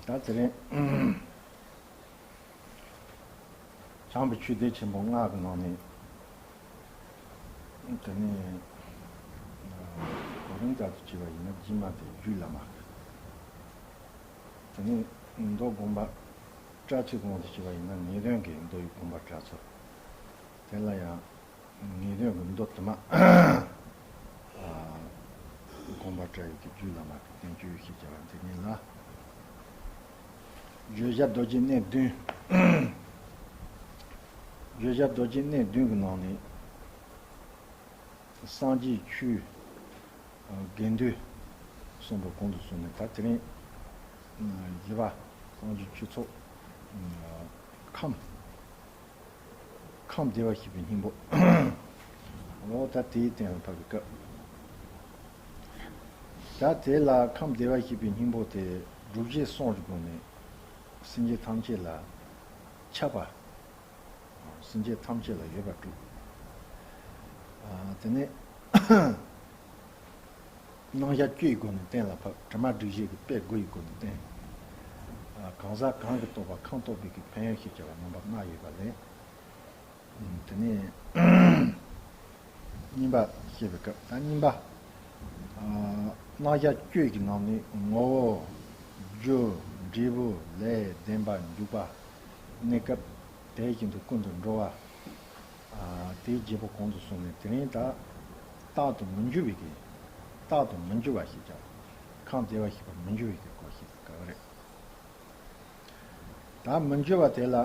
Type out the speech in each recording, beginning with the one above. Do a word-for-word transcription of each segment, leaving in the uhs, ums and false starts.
ད་དེ་རིང་བྱམས་པའི་ཆོས་སྡེ་ཆེན་པོ་ལྔ་གི་ནང་ནས། དེ་ནས་གོ་རིམ་ལྟར་དུ་བྱས་པ་ཡིན་ན། རྗེས་མ་དེ་རྒྱུད་བླ་མ། དེ་ནས་མདོ་དགོངས་པ་པྲ་ཚིལ་དབང་དུ་བྱས་པ་ཡིན་ན། ངེས་དོན་གྱི་མདོ་ཡི་དགོངས་པ་པྲ་ཚིལ། དེ་ལ་ཡང་ངེས་དོན་གྱི་མདོ་དུ་མ། ཨ། དགོངས་པ་པྲ་ཡི་གི་རྒྱུད་བླ་མ་གི་བསྟན་བཅོས་ཞེས་བྱ་བ་འདི་ཉིད་ལ། བརྗོད་བྱ་རྡོ་རྗེ་གནས་བདུན། བརྗོད་བྱ་རྡོ་རྗེ་གནས་བདུན་གྱི་ནང་ནས། སངས་རྒྱས་ཆོས། དགེ་འདུན་གསུམ་པོ་གོང་དུ་སོང་ནས། ད་དེ་རིང་བཞི་པ། སངས་རྒྱས་ཆོས་ཚོགས། ཁམས། ཁམས་བདེ་བར་གཤེགས་པའི་སྙིང་པོ། འོ། ད་དེའི་སྟེང་ལ་བབས་པའི་སྐབས། ད་དེ་ལ་ཁམས་བདེ་བར་གཤེགས་པའི་སྙིང་པོ་དེ་སྒྲུབ་བྱེད་གསུམ་གྱི་སྒོ་ནས་སེམས་ཅན་ཐམས་ཅད་ལ་ཁྱབ་པ། སེམས་ཅན་ཐམས་ཅད་ལ་ཡོད་པར་སྒྲུབ། ཨ། དེ་ནས་རྣམ་གཞག་བཅུའི་སྒོ་ནས་གཏན་ལ་ཕབ། གྲིབ་མ་སྒྲིབ་བྱེད་ཀྱི་དཔེ་དགུ་ཡི་སྒོ་ནས་བསྟན། ཨ། གང་ཟག་གང་གིས་རྟོགས་པ་ཁམས་རྟོགས་པའི་གི་ཕན་ཡོན་ཞེས་བྱ་བ་རྣམ་པ་ལྔ་ཡོད་པ་ལས། དེ་ནས་གཉིས་པ་བཤད་པའི་སྐབས། ད་གཉིས་པ། ཨ། རྣམ་གཞག་བཅུ་ཡི་ནང་ནས་ངོ་བོ། རྒྱུ། འབྲས་བུ། ལས། བདེན་པ། འཇུག་པ། གནས་སྐབས། དེ་བཞིན་དུ་ཀུན་ཏུ་འགྲོ་བ། ཨ། དེའི་བརྗེ་པོ་གོང་དུ་སོང་ནས། དེ་རིང་ད་རྟག་ཏུ་མི་འགྱུར་བའི་གི། རྟག་ཏུ་མི་འགྱུར་བ་ཞེས་བྱ་བ། ཁམས་བདེ་བར་གཤེགས་པ་མི་འགྱུར་བའི་གི་སྐོར་ཞིག་ག་རེ། ད་མི་འགྱུར་བ་དེ་ལ་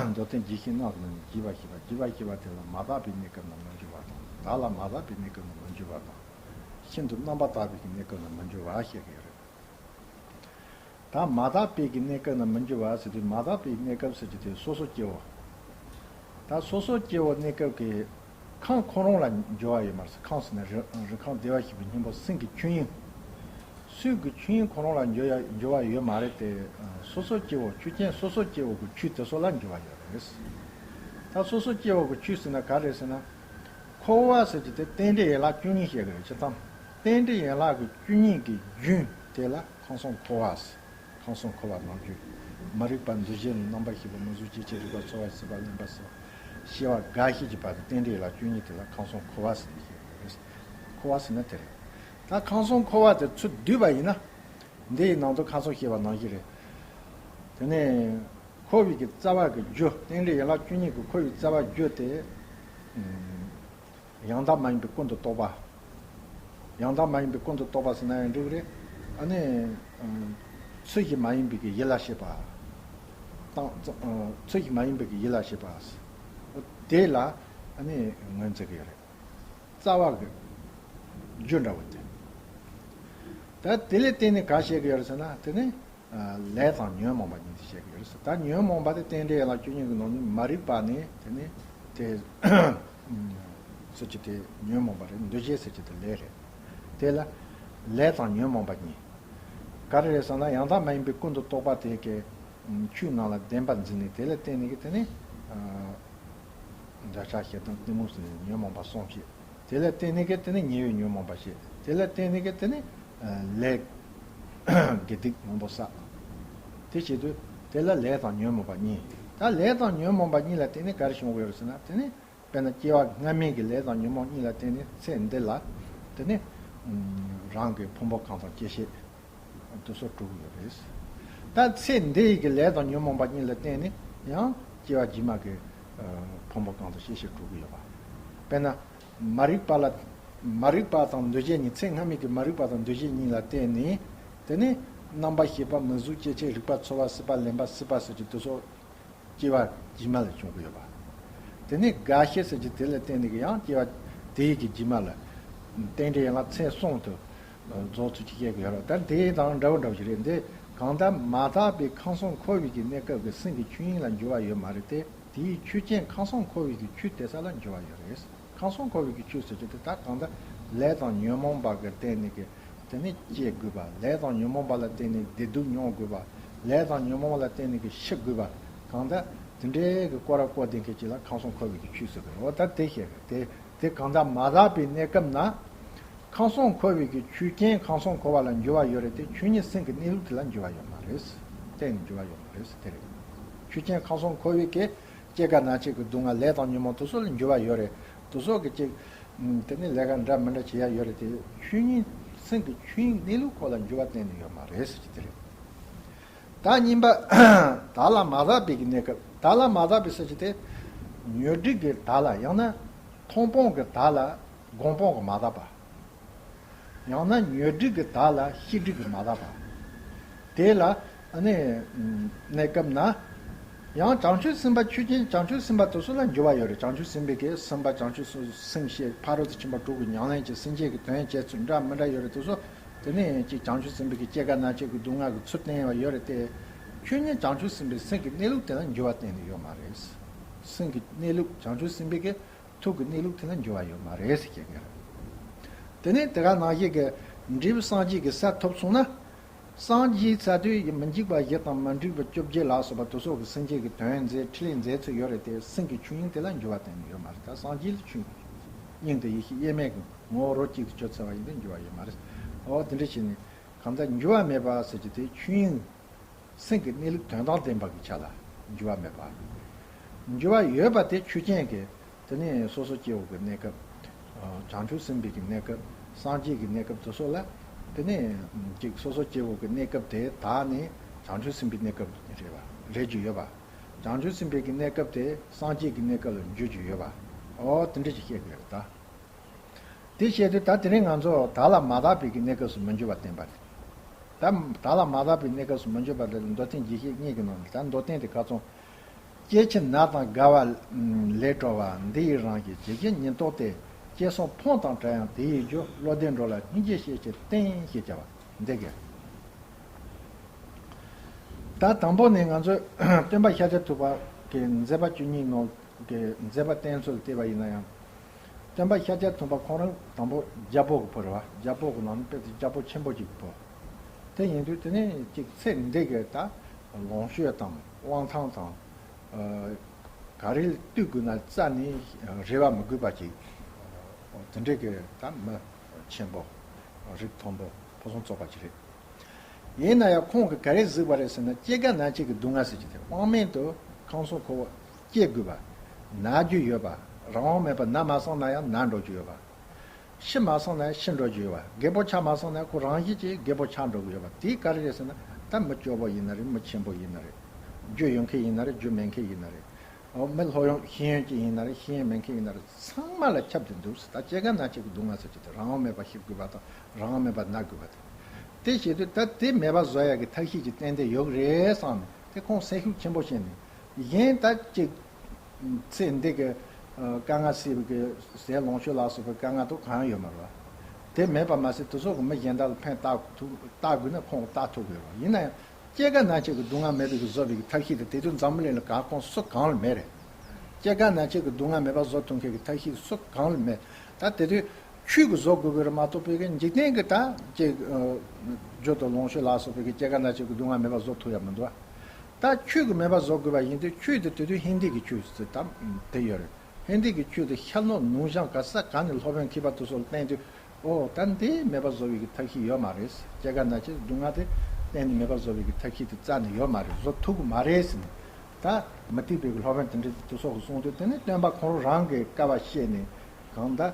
མདོ་བསྟན་རྒྱས་བཤད་སྔགས་ཀྱི་ནང་ནས་རྒྱས་པར་བཤད་པ། རྒྱས་པར་བཤད་པ་དེ་ལ་མ་དག་པའི་གནས་སྐབས་ན་མི་འགྱུར་བ་དང་། བདག་ལ་མ་དག་པའི་གནས་སྐབས་ན་མི་འགྱུར་བ་དང་། ཤིན་ཏུ་རྣམ་པར་དག་པའི་གནས་སྐབས་ན་མི་འགྱུར་བ་བཤད་ཀྱི་ཡོད་རེད། ད་མ་དག་པའི་གི་གནས་སྐབས་ན་མི་འགྱུར་བ་ཟེར་དུས། མ་དག་པའི་གནས་སྐབས་ཟེར་གྱི་དེ་སོ་སོ་སྐྱེ་བོ། ད་སོ་སོ་སྐྱེ་བོ་གནས་སྐབས་ཀྱི་ཁམས་ཁོ་རང་ལ་འགྱུར་བ་ཡོད་མ་རེད། ཁམས་ཟེར་ན་རི་རི་ཁམས་བདེ་བར་གཤེགས་པའི་སྙིང་པོ་སེམས་ཀྱི་ཆོས་དབྱིངས། སེམས་ཀྱི་ཆོས་དབྱིངས་ཁོ་རང་ལ་འགྱུར་ཡ་འགྱུར་བ་ཡོད་མ་རེད་དེ། སོ་སོ་སྐྱེ་བོ། ཆོས་ཅན་སོ་སོ་སྐྱེ་བོ་གི་ཆོས་དེ་ཚོ་ལ་འགྱུར་བ་ཡོད་རེད། ད་སོ་སོ་སྐྱེ་བོ་གི་ཆོས་ཟེར་ན་ག་རེ་ཟེར་ན། འཁོར་བ་ཟེར་གྱི་དེ་རྟེན་འབྲེལ་ཡན་ལག་བཅུ་གཉིས་བཤད་གི་རེད། སྤྱིར་བཏང་རྟེན་འབྲེལ་ཡན་ལག་གི་བཅུ་གཉིས་ཀྱི་རྒྱུན་དེ་ལ་ཁམས་གསུམ་འཁོར་བ་ཟེར། ཁམས་གསུམ་འཁོར་བ་ནང་རྒྱུ། མ་རིག་པ། འདུ་བྱེད་ལ་རྣམ་པར་ཤེས་པ། མིང་གཟུགས་སྐྱེ་མཆེད་རིག་པ། ཚོར་བ། སྲིད་པ། ལེན་པ། སྲེད་པ། ཤེས་པ། རྒ་ཤི་གི་བར་གྱི་རྟེན་འབྲེལ་ཡན་ལག་བཅུ་གཉིས་དེ་ལ་ཁམས་གསུམ་འཁོར་བ་ཟེར་ནས་བཤད་གི་རེད། འཁོར་བ་ཟེར་ན་དེ་རེད། ད་ཁམས་གསུམ་འཁོར་བ་དེ་ཚུར་བསྡུས་པ་ཡིན་ན། འདི་ཡི་ནང་དུ་ཁམས་གསུམ་བཤད་པ་ནང་བཞིན་རེད། དེ་ནས་འཁོར་བའི་གི་རྩ་བ་གི་རྒྱུ། རྟེན་འབྲེལ་ཡན་ལག་བཅུ་གཉིས་ཀྱི་འཁོར་བའི་རྩ་བ་རྒྱུ་དེ། ཨ། ཡང་དག་མ་ཡིན་པའི་ཀུན་ཏུ་རྟོག་པ། ཡང་དག་མ་ཡིན་པའི་ཀུན་ཏུ་རྟོག་པ་ཟེར་ན་ཡང་འགྲིག་རེད། ཨ་ནི། ཨ། ཚུལ་བཞིན་མ་ཡིན་པའི་གི་ཡིད་ལ་བྱེད་པ། དང་། ཨ། ཚུལ་བཞིན་མ་ཡིན་པའི་གི་ཡིད་ལ་བྱེད་པ། དེ་ལ་ཨ་ནི་ངོས་འཛིན་གི་ཡོད་རེད། རྩ་བ་གི་རྒྱུ་འདྲ་བོ་དེ། ད་དེ་ལ་བརྟེན་ནས་ག་བཤད་གི་ཡོད་རེད་ཟེར་ན། དེ་ནི། ཨ། ལས་དང་ཉོན་མོངས་པ་གཉིས་དེ་བཤད་ཀྱི་ཡོད་རེད་ཟེར། ད་ཉོན་མོངས་པ་དེ་རྟེན་འབྲེལ་ཡན་ལག་བཅུ་གཉིས་ཀྱི་ནང་ནས་མ་རིག་པ་ནས། དེ་ནས་དེ་ཟེར་གྱི་དེ་ཉོན་མོངས་པ་རེད། འདུ་བྱེད་ཟེར་གྱི་དེ་ལས་རེད། དེ་ལ་ལས་དང་ཉོན་མོངས་པ་གཉིས། ག་རེ་རེད་ཟེར་ན། ཡང་དག་མ་ཡིན་པའི་ཀུན་ཏུ་རྟོག་པ་དེ་གི་ཆོས་རྣམས་ལ་བདེན་པར་འཛིན་ནས། དེ་ལ་བརྟེན་ནས་གི་དེ་ནི། ཨ། འདོད་ཆགས་ཞེ་སྡང་གཏི་མུག་ཟེར་ནས་ཉོན་མོངས་པ་གསུམ་བཤད། དེ་ལ་བརྟེན་ནས་གི་དེ་ནི་ཉེ་བའི་ཉོན་མོངས་པ་བཤད། དེ་ལ་བརྟེན་ནས་གི་དེ་ནི། ཨ། ལས་དགེ་སྡིག་མང་པོ་བསགས། དེ་བྱེད་དུས་དེ་ལ་ལས་དང་ཉོན་མོངས་པ་གཉིས། ད་ལས་དང་ཉོན་མོངས་པ་གཉིས་ལ་བརྟེན་ནས་ག་རེ་བྱུང་གི་ཡོད་རེད་ཟེར་ན། དེ་ནི་དཔེར་ན་སྐྱེ་བ་སྔ་མའི་གི་ལས་དང་ཉོན་མོངས་གཉིས་ལ་བརྟེན་ནས་ཚེ་འདི་ལ་དེ་ནི། ཨ། རང་གི་ཕུང་པོ་གང་དང་སྐྱེ་ཤེས། དེ་ཚོ་གྲུབ་ཀྱི་ཡོད་རེད། ད་ཚེ་འདི་ཡི་གི་ལས་དང་ཉོན་མོངས་པ་གཉིས་ལ་བརྟེན་ནས་ཡང་སྐྱེ་བ་རྗེས་མ་གི། ཨ། ཕུང་པོ་གང་དང་སྐྱེ་ཤེས་གྲུབ་ཀྱི་ཡོད་པ། དཔེར་ན། མ་རིག་པ་ལ། མ་རིག་པ་དང་འདུ་བྱེད་གཉིས། ཚེ་སྔ་མའི་གི་མ་རིག་པ་དང་འདུ་བྱེད་གཉིས་ལ་བརྟེན་ནས། དེ་ནས་རྣམ་པར་ཤེས་པ། མིང་གཟུགས་སྐྱེ་མཆེད་རིག་པ། ཚོར་བ། སྲིད་པ། ལེན་པ། སྲེད་པ་ཟེར་གྱི་དེ་ཚོ་སྐྱེ་བ་རྗེས་མ་ལ་བྱུང་གི་ཡོད་པ། དེ་ནས་རྒ་ཤི་ཟེར་གྱི་དེ་ལ་བརྟེན་ནས་ཀྱི་ཡང་སྐྱེ་བ་དེའི་གི་རྗེས་མ་ལ། རྟེན་འབྲེལ་ཡན་ལག་ཚད་གསུམ་དུ་རྫོགས་ཚུལ་གྱི་བཤད་ཀྱི་ཡོད་རེད། ད་དེ་དང་འདྲ་བོ་འདྲ་བོ་ཞིག་རེད། འདི་གང་ལྟར་མ་དག་པའི་ཁམས་གསུམ་འཁོར་བའི་གི་གནས་སྐབས་ཀྱི་སེམས་ཀྱི་ཆོས་དབྱིངས་ལ་འགྱུར་བ་ཡོད་མ་རེད་དེ། དེའི་ཆོས་ཅན་ཁམས་གསུམ་འཁོར་བའི་གི་ཆོས་དེ་ས་ལ་འགྱུར་བ་ཡོད་རེད། ཁམས་གསུམ་འཁོར་བའི་གི་ཆོས་ཟེར་གྱི་དེ་ད་གང་ལྟར་ལས་དང་ཉོན་མོངས་པ་གི་བརྟེན་ནས་གི་དེ་ནི་སྐྱེ་དགོས་པ། ལས་དང་ཉོན་མོངས་པ་ལ་བརྟེན་ནས་བདེ་སྡུག་མྱོང་དགོས་པ། ལས་དང་ཉོན་མོངས་པ་ལ་བརྟེན་ནས་གི་ཤི་དགོས་པ། གང་ལྟར་དེ་འདྲའི་གི་སྐོར་ར་བསྐོར་ལྡན་མཁན་ཅིག་ལ་ཁམས་གསུམ་འཁོར་བའི་གི་ཆོས་ཟེར་གི་རེད། འོ་ད་དེ་བཤད་གི། དེ་དེ་གང་ལྟར་མ་དག་པའི་གནས་སྐབས་ན་ཁམས་གསུམ་འཁོར་བའི་གི་ཆོས་ཅན་ཁམས་གསུམ་འཁོར་བ་ལ་འགྱུར་བ་ཡོད་རེད་དེ། ཆོས་ཉིད་སེམས་ཀྱི་གནས་ལུགས་དེ་ལ་འགྱུར་བ་ཡོད་མ་རེད། གཏན་ནས་འགྱུར་བ་ཡོད་མ་རེད་ཟེར་དེ་རེད། ཆོས་ཅན་ཁམས་གསུམ་འཁོར་བའི་གི་སྐྱེ་རྒ་ན་འཆི་གི་སྡུག་བསྔལ་ལས་དང་ཉོན་མོངས་དེ་ཚོ་ལ་འགྱུར་བ་ཡོད་རེད། དེ་ཚོ་གི་ཅིག་དེ་ནས་ལས་ཀ་འདྲ་མི་འདྲ་བྱེད་ཡ་ཡོད་རེད་དེ། ཆོས་ཉིད་སེམས་ཀྱི་ཆོས་དབྱིངས་གནས་ལུགས་ཁོ་ལ་འགྱུར་བ་གཏན་ནས་ཡོད་མ་རེད་ཟེར་གྱི་དེ་རེད། ད་གཉིས་པ། བདག་ལ་མ་བརྟགས་པའི་གི་གནས་སྐབས། བདག་ལ་མ་བརྟགས་པའི་ཟེར་གྱི་དེ། ཉོན་སྒྲིབ་ཀྱི་བདག་ལ། ཡང་ན་མཐོང་སྤང་གི་བདག་ལ་སྒོམ་སྤང་གི་མ་བརྟགས་པ། ཡང་ན་ཉོན་སྒྲིབ་ཀྱི་བདག་ལ་ཤེས་སྒྲིབ་ཀྱི་མ་བརྟགས་པ། དེ་ལ་ཨ་ནི་གནས་སྐབས་ན། ཡང་བྱང་ཆུབ་སེམས་དཔའ་ཆོས་ཅན་བྱང་ཆུབ་སེམས་དཔའ་དེ་ཚོ་ལ་འགྱུར་བ་ཡོད་རེད། བྱང་ཆུབ་སེམས་དཔའི་གི་སེམས་དཔའ་བྱང་ཆུབ་སེམས་ཤེས་ཕ་རོལ་ཏུ་ཕྱིན་པ་དྲུག་གི་ཉམས་ལེན་གྱི་སེམས་བསྐྱེད་ཀྱི་དོན་བྱེད་ཚུལ་འདྲ་མི་འདྲ་ཡོད་རེད། དེ་ཚོ་དེ་ནས་ཅིག་བྱང་ཆུབ་སེམས་དཔའི་གི་སྐྱེ་རྒ་ན་འཆི་གི་སྡུག་བསྔལ་གྱི་ཚུལ་བསྟན་བ་ཡོད་རེད་དེ། ཆོས་ཉིད་བྱང་ཆུབ་སེམས་དཔའི་སེམས་ཀྱི་གནས་ལུགས་དེ་ལ་འགྱུར་བ་གཏན་ནས་ཡོད་མ་རེད། སེམས་ཀྱི་གནས་ལུགས་བྱང་ཆུབ་སེམས་དཔའི་གི་ཐུགས་ཀྱི་གནས་ལུགས་དེ་ལ་འགྱུར་བ་ཡོད་མ་རེད་ཟེར་མཁན་རེད། དེ་ནས་དེ་ག་ནང་བཞིན་གྱི་འབྲས་བུ་སངས་རྒྱས་ཀྱི་ས་ཐོབ་སོང་ན། སངས་རྒྱས་ས་དུས་མི་འཇིགས་པ་བཞི་དང་མི་འཇིགས་པ་བཅོ་བརྒྱད་ལ་སོགས་པ་དེ་སོགས་ཀྱི་སེམས་བསྐྱེད་ཀྱི་དོན་མཛད་འཕྲིན་ལས་མཛད་ཚུལ་ཡོད་རེད་དེ། སེམས་ཀྱི་ཆོས་དབྱིངས་དེ་ལ་འགྱུར་བ་གཏན་ནས་ཡོད་མ་རེད། ད་སངས་རྒྱས་ལ་ཆོས་དབྱིངས་དེ་ཡེ་ཤེས་དབྱེར་མེད་ཀྱི་ངོ་བོ་རོ་གཅིག་ཏུ་གྱུར་ཚར་བ་ཡིན་དུས་འགྱུར་བ་ཡོད་མ་རེད། འོ་དེ་འདྲ་བྱས་ནས་གང་ལྟར་འགྱུར་བ་མེད་པ་ཟེར་གྱི་དེ་ཆོས་དབྱིངས། སེམས་ཀྱི་གནས་ལུགས་དོན་དམ་བདེན་པ་གི་ཆ་ལ་འགྱུར་བ་མེད་པ། འགྱུར་བ་ཡོད་པ་དེ་ཆོས་ཅན་གྱི་དེ་ནས་སོ་སོ་སྐྱེ་བོ་གི་གནས་སྐབས། བྱང་ཆུབ་སེམས་དཔའི་གི་གནས་སྐབས། སངས་རྒྱས་ཀྱི་གནས་སྐབས་དེ་སོགས་ལ། དེ་ནས་ཅིག་སོ་སོ་སྐྱེ་བོ་གི་གནས་སྐབས་དེ་དག་ནས་བྱང་ཆུབ་སེམས་དཔའི་གནས་སྐབས་རེད་པ། རེད་རྒྱུ་ཡོད་པ། བྱང་ཆུབ་སེམས་དཔའི་གི་གནས་སྐབས་དེ་སངས་རྒྱས་ཀྱི་གནས་སྐབས་ལ་འགྱུར་རྒྱུ་ཡོད་པ། འོ་དེ་འདྲ་ཞིག་བཤད་དགོས་རེད་ད། དེ་བཤད་དུས་ད་དེ་རིང་ང་ཚོ་བདག་ལ་མ་བརྟགས་པའི་གི་གནས་སྐབས་སུ་མི་འགྱུར་བ་བསྟན་པ་རེད། ད་བདག་ལ་མ་བརྟགས་པའི་གནས་སྐབས་སུ་མི་འགྱུར་བ་དེ་ལ་མདོ་བསྟན་རྒྱས་བཤད་གཉིས་ཀྱི་ནང་ནས་ད་མདོ་བསྟན་དེ་ཁ་ཚོན། སྐྱེ་འཆི་ན་དང་རྒ་བ་ལས་གྲོལ་བ། འདི་ཡི་རང་བཞིན་ཇི་བཞིན་ཉིད་རྟོགས་ཏེ། སྐྱེ་སོགས་ཕུང་དང་བྲལ་ཡང་དེ་ཡི་རྒྱུ། བློ་ལྡན་འགྲོ་ལ་སྙིང་རྗེ་བསྐྱེད་ཕྱིར་བསྟེན། ཞེས་བྱ་བ་འདི་གས། ད་དང་པོ་ནས་ང་ཚོས་སྟོན་པ་ཤཱཀྱ་ཐུབ་པ་གི་མཛད་པ་བཅུ་གཉིས་ནང་གི་མཛད་པ་བསྟན་ཚུལ་བལྟས་པ་ཡིན་ན་ཡང་། སྟོན་པ་ཤཱཀྱ་ཐུབ་པ་ཁོང་རང་དང་པོ་རྒྱལ་པོ་གི་བུ་རེད་བ། རྒྱལ་པོ་གི་ནང་ནས་དཔེ་དེ་རྒྱལ་པོ་ཆེན་པོ་ཅིག་གི་བུ། དེ་ཡིན་དུས་དེ་ནས་ཅིག་ཚེ་འདི་གི་ད་ལོངས་སྤྱོད་དང་དབང་ཐང་དང་། ག་རེ་ལ་ལྟོས་དགོས་ན་རྩ་ནས་རེ་བ་མི་དགོས་པ་ཅིག་དེ་འདྲའི་གི་ད་མི་ཆེན་པོ། རིགས་མཐོན་པོ་ཕུན་སུམ་ཚོགས་པ་ཅིག་རེད། ཡིན་ན་ཡང་ཁོང་གིས་ག་རེ་གཟིགས་པ་རེད་ཟེར་ན། སྐྱེ་རྒ་ན་འཆི་གི་སྡུག་བསྔལ་ཟེར་གྱི་དེ་དབང་མེད་དུ་ཁམས་གསུམ་འཁོར་བ་སྐྱེ་དགོས་པ། ན་རྒྱུ་ཡོད་པ། རང་དབང་མེད་པར་ན་མ་སོང་ན་ཡང་ན་འགྲོ་རྒྱུ་ཡོད་པ། ཤི་མ་སོང་ན་ཡང་ཤི་འགྲོ་རྒྱུ་ཡོད་པ། རྒད་པོ་ཆགས་མ་སོང་ན་ཡང་ཁོ་རང་བཞིན་གྱིས་རྒད་པོ་ཆགས་འགྲོ་གི་ཡོད་པ། དེ་ག་རེ་རེད་ཟེར་ན། ད་མི་སྐྱོ་པོ་ཡིན་ན་རེད། མི་ཆེན་པོ་ཡིན་ན་རེད། རྒྱུ་ཡོད་མཁན་ཡིན་ན་རེད། རྒྱུ་མེད་མཁན་ཡིན་ན་རེད། འོ་མི་སློབ་ཡོན་ཤེས་ཡོན་ཅན་ཡིན་ན་རེད། ཤེས་ཡོན་མེད་མཁན་ཡིན་ན་རེད། ཚང་མ་ལ་ཁྱབ་སྟེ་འདུག་ཟེར། ད་སྐྱེ་རྒ་ན་འཆི་གི་སྡུག་བསྔལ་ཟེར་གྱི་དེ་རང་དབང་མེད་པར་ཤི་དགོས་པ་དང་རང་དབང་མེད་པར་ན་དགོས་པ་དེ། དེ་བྱེད་དུས་ད་དེ་མེད་པ་བཟོ་ཡ་གི་ཐབས་ཤེས་ཅིག་ཏན་ཏན་ཡོད་གི་རེད་བསམ་ནས་དེ་ཁོང་སེམས་ཤུགས་ཆེན་པོ་བྱས་ནས། གཞན་ད་ཅིག་ཚེ་འདི་གི་དཀའ་ངལ་སེལ་བའི་གི་ཟས་ལོངས་སྤྱོད་ལ་སོགས་པའི་དཀའ་ངལ་དུ་གང་ཡང་ཡོད་མ་རེད་བ། དེ་མེད་པ་མ་ཟད་དེ་ཚོ་གི་མི་གཞན་དག་ལ་ཕན་བཏགས་ཐུབ་བཏགས་དགོས་ན་ཁོང་གིས་བཏགས་ཐུབ་དགོས་རེད་བ། ཡིན་ན་ཡང་། སྐྱེ་རྒ་ན་འཆི་གི་སྡུག་བསྔལ་མེད་པའི་གི་བཟོ་བའི་གི་ཐབས་ཤེས་དེ་དེ་དུས་འཛམ་བུ་གླིང་ལ་གང་གང་སུ་གང་ལ་མེད་རེད། སྐྱེ་རྒ་ན་འཆི་གི་སྡུག་བསྔལ་མེད་པ་བཟོ་ཐུབ་མཁན་གི་ཐབས་ཤེས་སུ་གང་ལ་མེད། ད་དེ་དུས་ཆོས་ཀྱིས་བཟོ་དགོས་ཀྱི་རེད་མ་གཏོགས་པའི་གི་འཇིག་རྟེན་གྱི་ད་ཅིག་རྒྱུ་དང་ལོངས་སྤྱོད་ལ་སོགས་པའི་གི་སྐྱེ་རྒ་ན་འཆི་གི་སྡུག་བསྔལ་མེད་པ་བཟོ་ཐུབ་ཡ་མི་འདུག་ཨ། ད་ཆོས་ཀྱིས་མེད་པ་བཟོ་དགོས་པ་ཡིན་དུས། ཆོས་དེ་དེ་དུས་ཧིན་དི་གི་ཆོས་ཟེར་ད་དེ་ཡོད་རེད། ཧིན་དི་གི་ཆོས་དེ་ཤར་ནུབ་ནུབ་བྱང་ག་ས་ག་ནས་སློབ་དཔོན་མཁས་པ་དེ་ཚོ་ལ་བསྟན་དུས། ཨོ་ད་འདི་མེད་པ་བཟོ་བའི་གི་ཐབས་ཤེས་ཡོད་མ་རེད། སྐྱེ་རྒ་ན་འཆི་སྡུག་བསྔལ་དེ་གཏན་ནས་མེད་པ་བཟོ་བའི་གི་ཐབས་ཤེས་དེ་རྩ་ནས་ཡོད་མ་རེད། བཟོ་ཐུབ་ཀྱི་མ་རེད་ཟེར་ནས། ད་མུ་སྟེགས་པའི་གི་སློབ་དཔོན་དེ་འདྲ་དེ་ཚོ་གི་གསུང་དུས། དེ་ནས་སྟོན་པ་ཁོང་རང་གིས་དཀའ་བ་སྤྱད་ནས་གང་ལྟར་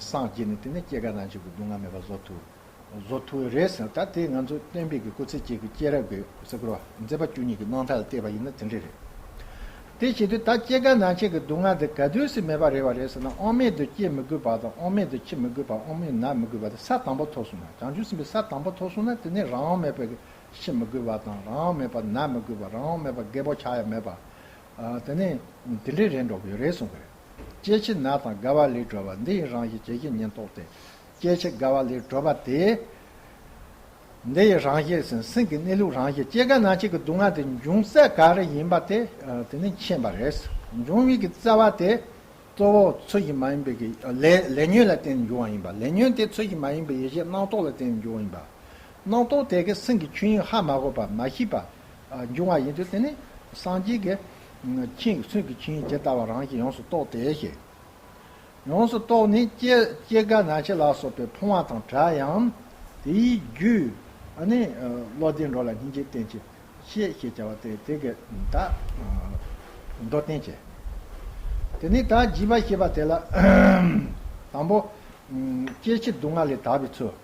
སངས་རྒྱས་ནས། དེ་ནས་སྐྱེ་རྒ་ན་འཆི་གི་སྡུག་བསྔལ་མེད་པ་བཟོ་ཐུབ། བཟོ་ཐུབ་རེད་ཟེར། ད་དེ་ང་ཚོ་སྟོན་པའི་གི་སྐུ་ཚེ་གཅིག་གི་སྐྱེས་རབས་ཀྱི་ཟེར་དགོས་རེད་བ། མཛད་པ་བཅུ་གཉིས་ཀྱི་རྣམ་ཐར་ལ་བལྟས་པ་ཡིན་ན་དེ་འདྲ་རེད། དེ་བྱེད་དུས་ད་སྐྱེ་རྒ་ན་འཆི་གི་སྡུག་བསྔལ་དེ་ག་དུས་སུ་མེད་པ་རེད་བ་རེད་ཟེར་ན། དབང་མེད་དུ་སྐྱེ་མི་དགོས་པ་དང་། དབང་མེད་དུ་འཆི་མི་དགོས་པ། དབང་མེད་ན་མི་དགོས་པ་དེ་ས་དང་པོ་ཐོབ་སོང་ན། བྱང་ཆུབ་སེམས་དཔའི་ས་དང་པོ་ཐོབ་སོང་ན། དེ་ནས་རང་དབང་མེད་པའི་ཤི་མི་དགོས་པ་དང་། རང་དབང་མེད་པ་ན་མི་དགོས་པ། རང་དབང་མེད་པ་རྒད་པོ་ཆགས་ཡ་མེད་པ། ཨ་དེ་ནས་དེ་འདྲའི་རེད་འགྲོ་གི་ཡོད་རེད་གསུང་གི་རེད། སྐྱེ་འཆི་ན་དང་རྒ་བ་ལས་གྲོལ་བ། འདི་ཡི་རང་བཞིན་ཇི་བཞིན་ཉིད་རྟོགས་ཏེ། སྐྱེ་འཆི་རྒ་བ་ལས་གྲོལ་བ་དེ། འདི་ཡི་རང་བཞིན་ཟེར་སེམས་ཀྱི་གནས་ལུགས་རང་བཞིན། སྐྱེ་རྒ་ན་འཆི་གི་སྡུག་བསྔལ་དེ་འབྱུང་ས་ག་རེ་ཡིན་པ་དེ་དེ་ནི་མཁྱེན་པ་རེད། འབྱུང་བའི་གི་རྩ་བ་དེ་གཙོ་བོ་ཚུལ་བཞིན་མ་ཡིན་པའི་གི་ལས་ལས་ཉོན་ལ་བརྟེན་ནས་འབྱུང་བ་ཡིན་པ། ལས་ཉོན་དེ་ཚུལ་བཞིན་མ་ཡིན་པའི་ཡེ་ཤེས་རྣམ་རྟོག་ལ་བརྟེན་ནས་འབྱུང་བ་ཡིན་པ། རྣམ་རྟོག་དེ་གི་སེམས་ཀྱི་ཆོས་དབྱིངས་ཧ་མ་གོ་བ་མ་ཤེས་པ་འབྱུང་བ་ཡིན་དུས། དེ་ནི་སངས་རྒྱས་ཀྱི་ཆོས་ཀྱི་ཆོས་དབྱིངས་ཇི་ལྟ་བ་རང་བཞིན་ཡོངས་སུ་རྟོགས་ཏེ་ཞེས། ཡོངས་སུ་རྟོགས་ནས་སྐྱེ་སྐྱེ་རྒ་ན་འཆི་ལ་སོགས་པའི་ཕུང་བ་དང་བྲལ་ཡང་དེའི་རྒྱུ། ཨ་ནི་བློ་ལྡན་འགྲོ་ལ་སྙིང་རྗེ་བསྟེན་ཕྱིར། ཤེས་ཞེས་བྱ་བ་སྟེ་དེ་གི་ད་མདོར་བསྟན་བྱས། དེ་ནས་ད་བརྒྱད་པ་བཤད་པ་དེ་ལ་དང་པོ། སྐྱེ་འཆི་སྡུག་བསྔལ་ལས་ཐར་པའི་ཚུལ།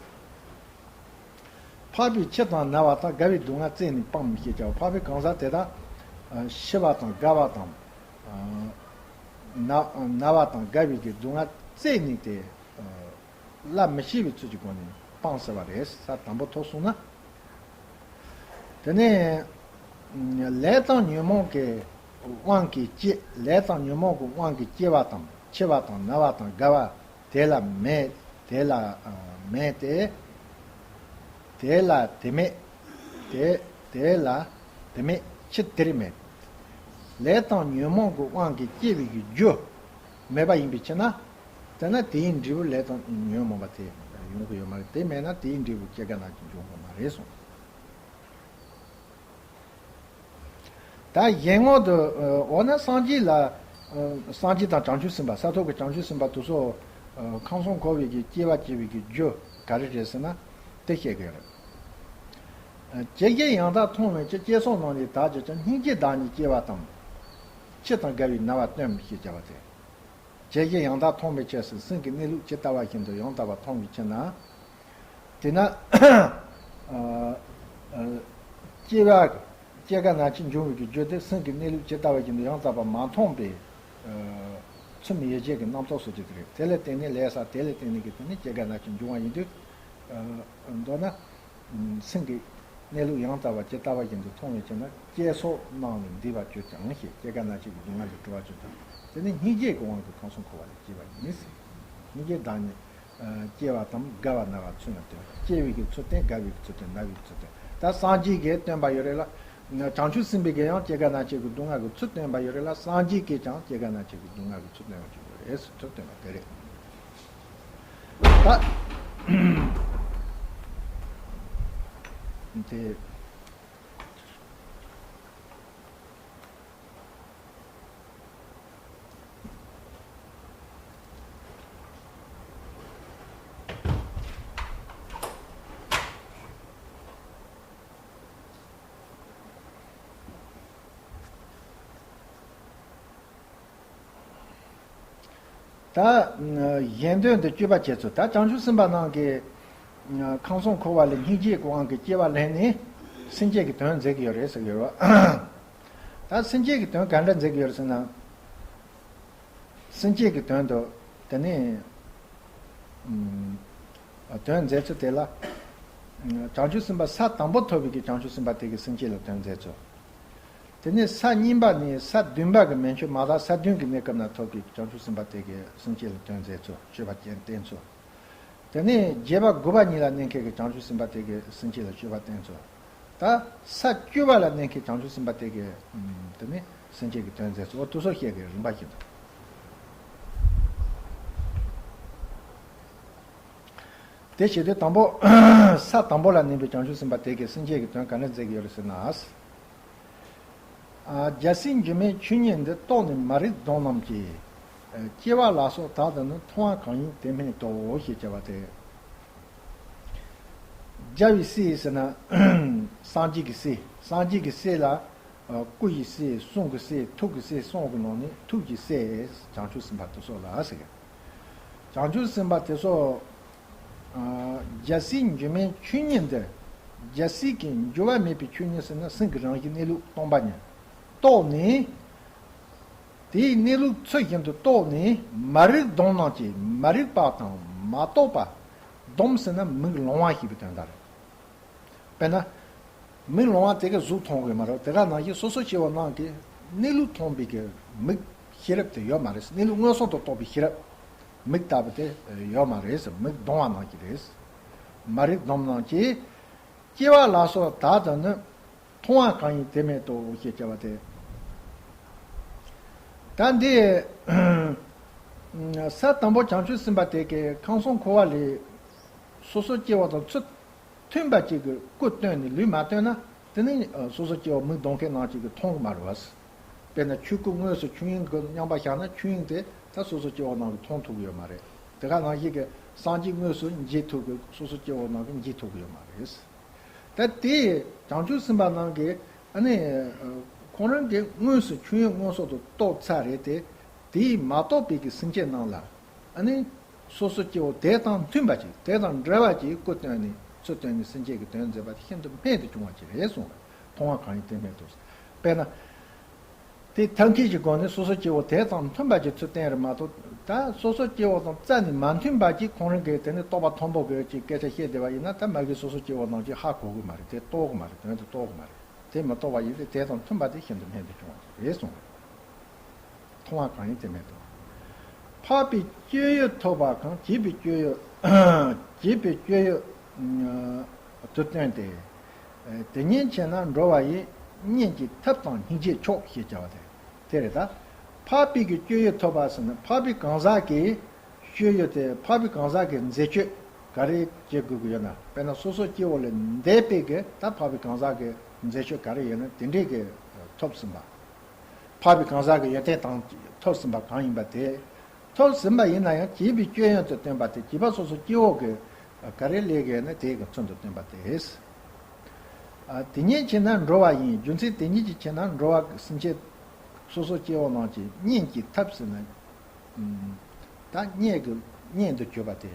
འཕགས་པའི་འཆི་དང་ན་བ་དང་རྒ་བའི་སྡུག་བསྔལ་རྩད་ནས་སྤངས་ཞེས་བྱ་བ། འཕགས་པའི་གང་ཟག་དེ་དག་ཤི་བ་དང་རྒ་བ་དང་ན་ན་བ་དང་རྒ་བའི་གི་སྡུག་བསྔལ་རྩད་ནས་དེ་བསླབ་མི་ཤེས་པའི་ཚུལ་གྱི་སྒོ་ནས་སྤངས་ཟེར་བ་རེད། ས་དང་པོ་ཐོབ་སོང་ན། དེ་ནས་ལས་དང་ཉོན་མོངས་ཀྱི་དབང་གིས་སྐྱེ། ལས་དང་ཉོན་མོངས་ཀྱི་དབང་གིས་སྐྱེ་བ་དང་འཆི་བ་དང་ན་བ་དང་རྒ་བ། དེ་ལ་མེད། དེ་ལ་མེད་དེ། དེ་ལ་དེ་མེད། དེ་དེ་ལ་དེ་མེད་ཕྱིར་དེར་མེད། ལས་དང་ཉོན་མོངས་ཀྱི་དབང་གིས་སྐྱེ་བའི་གི་རྒྱུ་མེད་པ་ཡིན་པའི་ཕྱིར་ན། དེ་ན་དེའི་འབྲས་བུ་ལས་དང་ཉོན་མོངས་པ་དེ་ཡོང་གི་ཡོད་མ་རེད། དེ་མེད་ན་དེའི་འབྲས་བུ་སྐྱེ་རྒ་ན་འཆི་འབྱུང་གི་མ་རེད་གསུངས། ད་གཞན་ངོ་དུ་འོ་ན་སངས་རྒྱས་ལ་སངས་རྒྱས་དང་བྱང་ཆུབ་སེམས་དཔའ་ས་ཐོབ་ཀྱི་བྱང་ཆུབ་སེམས་དཔའ་དེ་ཚོ་ཁམས་གསུམ་འཁོར་བའི་གི་སྐྱེ་བ་སྐྱེ་བའི་གི་རྒྱུ་ག་རེ་རེད་ཟེར་ན་དེ་བཤད་གི་རེད། ཇི་བཞིན་ཡང་དག་མཐོང་བའི་ཕྱིར། སྐྱེ་སོགས་རྣམས་ལས་དག་གྱུར་ཀྱང་། སྙིང་རྗེའི་བདག་ཉིད་སྐྱེ་བ་དང་། འཆི་དང་རྒ་བའི་ན་བ་སྟོན་ཞེས་བྱ་བ་སྟེ། ཇི་བཞིན་ཡང་དག་མཐོང་བའི་ཕྱིར་ཟེར། སེམས་ཀྱི་གནས་ལུགས་ཇི་ལྟ་བ་བཞིན་དུ་ཡང་དག་པར་མཐོང་བའི་ཕྱིར་ན། དེས་ན། ཨ་ཨ་སྐྱེ་བ་སྐྱེ་རྒ་ན་འཆི་འབྱུང་བའི་གི་རྒྱུ་དེ་སེམས་ཀྱི་གནས་ལུགས་ཇི་ལྟ་བ་བཞིན་དུ་ཡང་དག་པར་མ་མཐོང་པའི་ཨ་ཚུལ་མིན་ཡིད་བྱེད་ཀྱི་རྣམ་རྟོག་སོགས་ཀྱིས་དེ་རེད། དེ་ལ་བརྟེན་ནས་ལས་བསགས། དེ་ལ་བརྟེན་ནས་ཀྱི་དེ་ནི་སྐྱེ་རྒ་ན་འཆི་འབྱུང་བ་ཡིན་དུས། ཨ་མདོར་ན། སེམས་ཀྱི་གནས་ལུགས་ཡང་དག་པ་ཇི་ལྟ་བ་བཞིན་དུ་མཐོང་བའི་ཕྱིར་ན། སྐྱེ་སོགས་རྣམས་ལས་འདས་པར་གྱུར་ཀྱང་ཞེས། སྐྱེ་རྒ་ན་འཆི་གི་སྡུག་བསྔལ་ལས་གྲོལ་བར་གྱུར་ཀྱང་། དེ་ནི་སྙིང་རྗེ་གི་དབང་གིས་ཁམས་གསུམ་འཁོར་བ་ལས་སྐྱེས་པ་ཡིན་ཟེར། སྙིང་རྗེའི་བདག་ཉིད་སྐྱེ་བ་དང་རྒ་བ་ན་བ་ཚུལ་ལ་སྟོན། སྐྱེ་བའི་གི་ཚུལ་བསྟན། རྒ་བའི་གི་ཚུལ་བསྟན། ན་བའི་གི་ཚུལ་བསྟན། ད་སངས་རྒྱས་ཀྱིས་སྟོན་པ་ཡོད་རེད་ལ། བྱང་ཆུབ་སེམས་དཔའི་གིས་ཡང་སྐྱེ་རྒ་ན་འཆི་གི་སྡུག་བསྔལ་གྱི་ཚུལ་སྟོན་པ་ཡོད་རེད་ལ། སངས་རྒྱས་ཀྱིས་ཀྱང་སྐྱེ་རྒ་ན་འཆི་གི་སྡུག་བསྔལ་གྱི་ཚུལ་སྟོན་པ་ཅིག་ཡོད་རེད་ཟེར། ཚུལ་སྟོན་པ་དེ་རེད། ད་དེ། ད་གཞན་དོན་དུ་སྤྱོད་པ་བྱེད་ཚུལ། ད་བྱང་ཆུབ་སེམས་དཔའ་རྣམས་ཀྱིས་ཁམས་གསུམ་འཁོར་བ་ལས་སྙིང་རྗེ་གི་དབང་གིས་སྐྱེ་བ་ལེན་ནས་སེམས་བསྐྱེད་ཀྱི་དོན་མཛད་ཀྱི་ཡོད་རེད་ཟེར་གྱི་ཡོད་རེད་བ། ད་སེམས་བསྐྱེད་ཀྱི་དོན་ག་འདྲ་མཛད་ཀྱི་ཡོད་རེད་ཟེར་ན། སེམས་བསྐྱེད་ཀྱི་དོན་དུ་དེ་ནས་དོན་མཛད་ཚུལ་དེ་ལ། བྱང་ཆུབ་སེམས་དཔའ་ས་དང་པོ་ཐོབ་པའི་གི་བྱང་ཆུབ་སེམས་དཔའ་དེ་གིས་སེམས་བསྐྱེད་ལ་དོན་མཛད་ཚུལ། དེ་ནས་ས་གཉིས་པ་ནས་ས་བདུན་པ་གི་མན་ཆད་མ་དག་ས་བདུན་གྱི་གནས་སྐབས་ན་ཐོབ་པའི་བྱང་ཆུབ་སེམས་དཔའ་དེ་གིས་སེམས་བསྐྱེད་ལ་དོན་མཛད་ཚུལ། སྤྱོད་པ་ཅན་བསྟན་ཚུལ། དེ་ནས་རྒྱས་པ་དགུ་པ་གཉིས་ལ་གནས་མཁན་གྱི་བྱང་ཆུབ་སེམས་དཔའ་དེ་གིས་སེམས་བསྐྱེད་ལ་སྤྱོད་པ་བསྟན་ཚུལ། ད་ས་བཅུ་པ་ལ་གནས་མཁན་བྱང་ཆུབ་སེམས་དཔའ་དེ་གིས་དེ་ནས་སེམས་བསྐྱེད་ཀྱི་དོན་མཛད་ཚུལ། འོ་དེ་ཚོ་བཤད་ཀྱི་རིམ་པ་བཞིན་དུ། དེ་བྱེད་དུས་དང་པོ་ས་དང་པོ་ལ་གནས་པའི་བྱང་ཆུབ་སེམས་དཔའ་དེ་གིས་སེམས་བསྐྱེད་ཀྱི་དོན་ག་འདྲ་མཛད་ཀྱི་ཡོད་རེད་ཟེར་ན། ཨ། རྒྱལ་སྲས་འགྱུར་མེད་ཆོས་ཉིད་འདི། རྟོགས་ནས་མ་རིག་གདོང་རྣམས་ཀྱིས། ཨ། སྐྱེ་བ་ལ་སོགས་དག་ཏུ་ནི། མཐོང་བ་གང་ཡིན་དེ་སྨྲས་ཏོ། ཞེས་བྱ་བ་སྟེ། རྒྱལ་བའི་སྲས་ཟེར་ན་སངས་རྒྱས་ཀྱི་སྲས། སངས་རྒྱས་ཀྱི་སྲས་ལ། ཨ། སྐུ་ཡི་སྲས། གསུང་གི་སྲས། ཐུགས་ཀྱི་སྲས། གསུང་གི་ནང་ནས་ཐུགས་ཀྱི་སྲས་བྱང་ཆུབ་སེམས་དཔའ་དེ་ཚོ་ལ་ཟེར། བྱང་ཆུབ་སེམས་དཔའ་དེ་ཚོ། ཨ། རྒྱལ་སྲས་འགྱུར་མེད་ཆོས་ཉིད་འདི། རྒྱལ་སྲས་ཀྱི་འགྱུར་བ་མེད་པའི་ཆོས་ཉིད་ཟེར་ན་སེམས་ཀྱི་རང་བཞིན་གནས་ལུགས་སྟོང་པ་ཉིད། རྟོགས་ནས། དེའི་གནས་ལུགས་ཚུལ་བཞིན་དུ་རྟོགས་ནས་མ་རིག་གདོང་རྣམས་ཀྱིས། མ་རིག་པ་དང་མ་རྟོགས་པ། གདོང་ཟེར་ན་མིག་ལོང་བ་ཞེས་པའི་དོན་དག་རེད། དཔེར་ན། མིག་ལོང་བ་དེ་གིས་གཟུགས་མཐོང་གི་མ་རེད། དེ་ག་ནང་བཞིན་སོ་སོ་སྐྱེ་བོ་རྣམས་ཀྱིས་གནས་ལུགས་མཐོང་བའི་གི་མིག་ཤེས་རབ་དེ་ཡོད་མ་རེད། གནས་ལུགས་མངོན་སུམ་དུ་རྟོགས་པའི་ཤེས་རབ་མིག་ལྟ་བུ་དེ་ཡོད་མ་རེད། མིག་ལྡོང་བ་རྣམས་ཀྱིས་རེད། མ་རིག་ལྡོང་རྣམས་ཀྱིས། སྐྱེ་བ་ལ་སོགས་དག་ཏུ་ནི། མཐོང་བ་གང་ཡིན་དེ་སྨྲས་ཏོ། ཞེས་བྱ་བ་སྟེ། ད་འདི་ས་དང་པོ་བྱང་ཆུབ་སེམས་དཔའ་དེ་གིས་ཁམས་གསུམ་འཁོར་བ་ལས་སོ་སོ་སྐྱེ་བོ་དང་ཚུལ་མཐུན་པ་ཅིག་གི་སྐུ་སྟོན་ནས་ལུས་མ་སྟོན་ན། དེ་ནི་སོ་སོ་སྐྱེ་བོ་མིག་ལྡོང་མཁན་རྣམས་ཅིག་གིས་མཐོང་གི་མ་རེད་བ། དཔེར་ན་ཆོས་སྐུ་དངོས་སུ་ཆོས་དབྱིངས་ཀྱི་མཉམ་པར་བཞག་ན་ཆོས་དབྱིངས་དེ་ད་སོ་སོ་སྐྱེ་བོ་རྣམས་ཀྱིས་མཐོང་ཐུབ་ཀྱི་ཡོད་མ་རེད། དེ་ག་ནང་བཞིན་གྱི་སངས་རྒྱས་དངོས་སུ་མཇལ་ཐུབ་ཀྱི་སོ་སོ་སྐྱེ་བོ་རྣམས་ཀྱིས་མཇལ་ཐུབ་ཀྱི་ཡོད་མ་རེད། ད་དེ་བྱང་ཆུབ་སེམས་དཔའ་རྣམས་ཀྱིས་ ཨ་ནི་ཁོང་རང་གིས་དངོས་སུ་ཆོས་དབྱིངས་མངོན་སུམ་དུ་རྟོགས་ཚར་རེད་དེ། དེས་མ་རྟོགས་པའི་གི་སེམས་ཅན་རྣམས་ལ། ཨ་ནི་སོ་སོ་སྐྱེ་བོ་དེ་དང་མཐུན་པ་ཅིག་དེ་དང་འདྲ་བ་ཅིག་སྐུ་སྟོན་ནས་ཚུལ་སྟོན་ནས་སེམས་ཅན་གྱི་དོན་མཛད་པ་དེ་ཤིན་ཏུ་སྨད་དུ་བྱུང་བ་ཅིག་རེད་གསུངས་པ། མཐོང་བ་གང་ཡིན་དེ་སྨད་དུ། དཔེར་ན། དེ་ཐབས་མཁས་ཀྱི་སྒོ་ནས་སོ་སོ་སྐྱེ་བོ་དེ་དང་མཐུན་པ་ཅིག་ཚུལ་བསྟན་རེད་མ་གཏོགས། ད་སོ་སོ་སྐྱེ་བོ་དང་རྩ་ནས་མ་མཐུན་པ་ཅིག་ཁོང་རང་གིས་དེ་ནི་རྟོགས་པ་མཐོན་པོ་གི་ཅིག་སྐད་ཆ་བཤད་བསྡད་པ་ཡིན་ན། ད་མ་གིའི་སོ་སོ་སྐྱེ་བོ་རྣམས་ཀྱིས་ཧ་གོ་གི་མ་རེད། དེ་རྟོགས་གི་མ་རེད། དོན་དེ་རྟོགས་གི་མ་རེད། དེ་མི་རྟོགས་པ་ཡིན་ཏེ། དེ་དང་མཐུན་པ་དེ་ཤིན་ཏུ་སྨད་དུ་བྱུང་བ་རེད་གསུངས་པ་རེད། མཐོང་བ་གང་ཡིན་དེ་སྨད་དུ། འཕགས་པའི་སྤྱོད་ཡུལ་ཐོབ་པ་གང་། བྱས་པའི་སྤྱོད་ཡུལ། བྱས་པའི་སྤྱོད་ཡུལ་དུ་སྟོན་ཏེ། དེ་ཉིད་ཕྱིར་ན་འགྲོ་བ་ཡི། གཉེན་གྱི་ཐབས་དང་སྙིང་རྗེའི་མཆོག་ཞེས་བྱ་བ་སྟེ། དེ་རེད་ད། འཕགས་པའི་གི་སྤྱོད་ཡུལ་ཐོབ་པ་ཟེར་ན། འཕགས་པའི་གང་ཟག་གི་སྤྱོད་ཡུལ་དེ། འཕགས་པའི་གང་ཟག་གི་མཛད་སྤྱོད་ག་རེ་བྱེད་དགོས་ཀྱི་ཡོད་ན། དཔེར་ན་སོ་སོ་སྐྱེ་བོ་ལས་འདས་པའི་གི་ད་འཕགས་པའི་གང་ཟག་གི་མཛད་སྤྱོད་ག་རེ་ཡོད་ན་དེ་འདྲའི་གི་ཐོབ་ཟིན་པ། འཕགས་པའི་གང་ཟག་གི་ཡོན་ཏན་དང་ཐོབ་ཟིན་པ་གང་ཡིན་པ་དེ། ཐོབ་ཟིན་པ་ཡིན་ན་ཡང་བྱས་པའི་སྤྱོད་ཡུལ་དུ་སྟོན་པ་དེ། བྱས་པ་སོ་སོ་སྐྱེ་བོ་གི་ག་རེ་ལས་ཀྱི་ཡོད་ན་དེ་གི་ཚུལ་དུ་སྟོན་པ་དེ། ཨ། དེ་ཉིད་ཕྱིར་ན་འགྲོ་བ་ཡི། རྒྱུ་མཚན་དེ་ཉིད་ཀྱི་ཕྱིར་ན་འགྲོ་བ་སེམས་ཅན་སོ་སོ་སྐྱེ་བོ་རྣམས་ཀྱི་གཉེན་གྱི་ཐབས་ཟེར་ན། ཨུམ། ད་གཉེན་གྱི་གཉེན་དུ་གྱུར་པ་དེ།